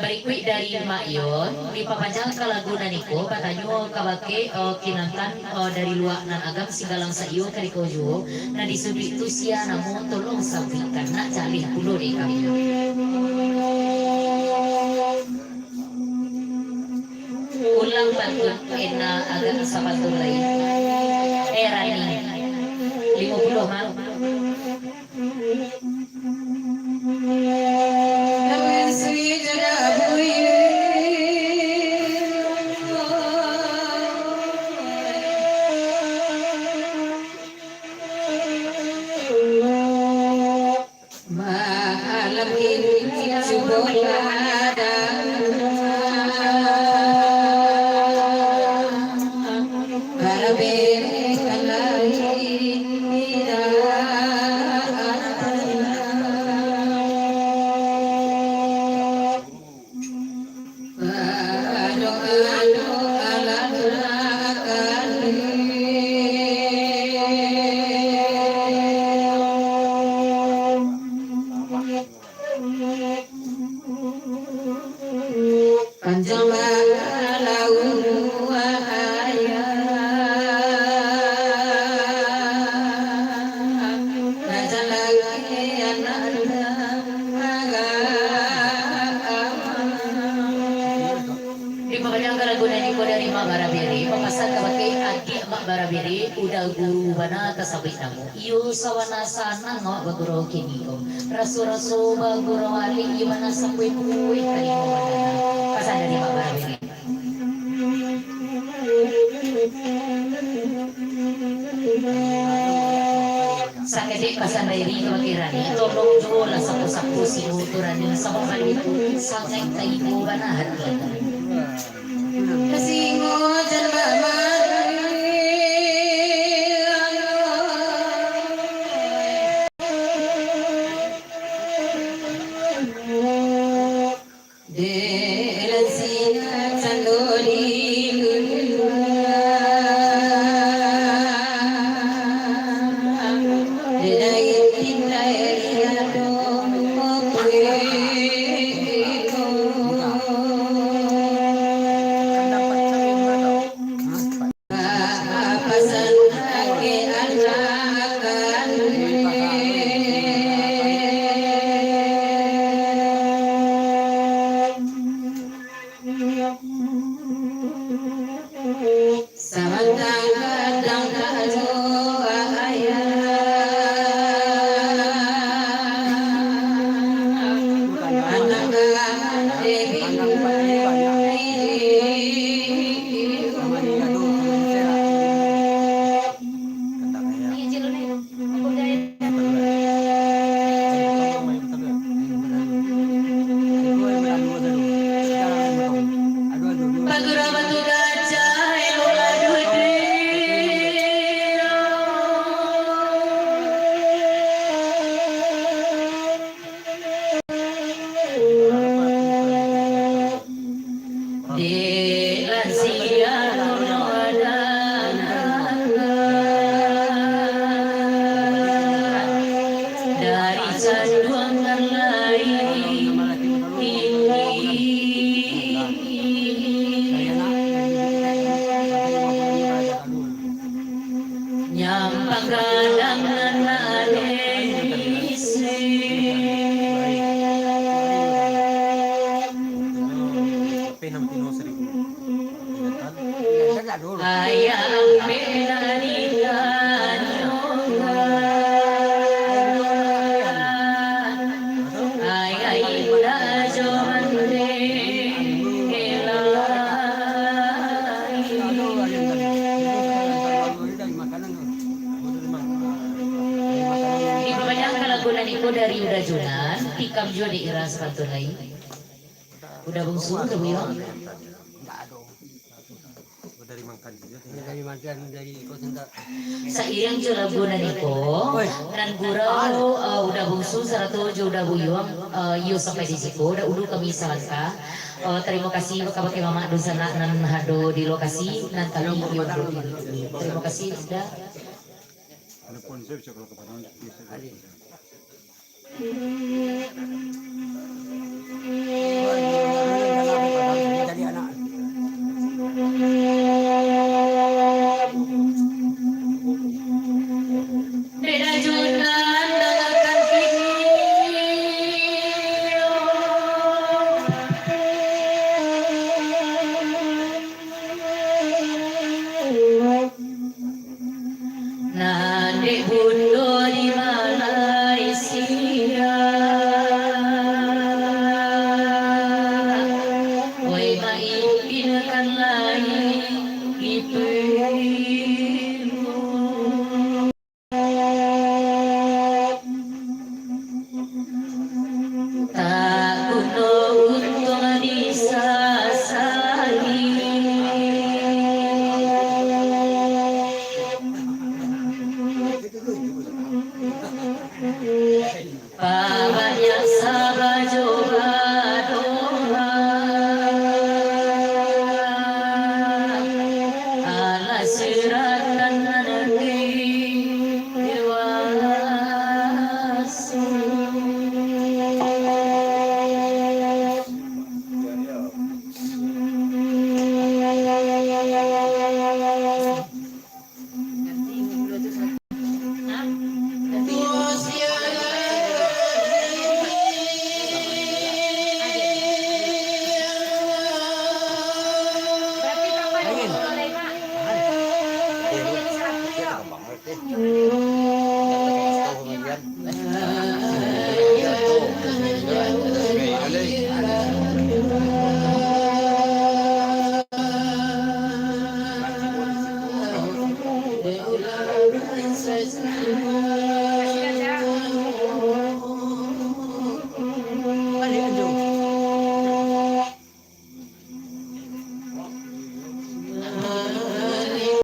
Barikuik dari Mak Yon, dipapanjangkan lagu nan iko, batanyo kabake, eh, Kinantan, eh, dari Luak Nan Agam Singgalang Saiyo Kariko juo, nan di suduik tu sia namo tolong sabuikkan, nak jaleh pulo dek kami. Ulang pantun, Ena agak sapantun lai. Eh, Rani. Limo puluah, Mak. Malam ini cubolah datang, baraberikan lai tidak. Panjang balalu ayah, panjang lagi anak. Dipapanjangkan lagu nan iko dari Mak Barabiri, papasan kabake adiak Mak Barabiri, uda guru bana tasabuik namo. Iyo sawana sanang awak bagurau kini ko. Raso-raso bagurau alik, iyo bana sapuih-puih tarimo bana. Pasan dari Mak Barabiri. Sakadek pasan dari Rani, tolong juo lah sapo-sapo singo tu Rani, sabab Rani tu sangaik taibo bana hati. Singo jan bamari. Dek lansia cando di lua, dek dai tindai ado kueh. Dek lansia dari sanduang nan lain tinggi, nyampang gadang nan ado isi. Ayah ampek nak ditanyokan, ayah indak jo mandeh lai. Dipapanjangkan lagu nan iko dari Uda Junan, tikam juo dek Ira sapantun lai. Uda Bungsu, Uda Buyuang. Dari Mangkan juga. Dari Mangkan, dari Kota Sunda. Sairiang jo lagu nan iko, nan gurau, eh, Uda Bungsu sarato jo Uda Buyuang, eh, iyo sampai di siko, dahulu kami salangkah. Eh, tarimo kasih kabake mamak dunsanak nan hado di lokasi, nan kami iyo. Tarimo kasih, Uda. Telepon saya bisa kalau ke Padang, bisa. Dek rajunan dalakan video. Nan dek bundo di Malaysia. Woi, maafkan lai itu.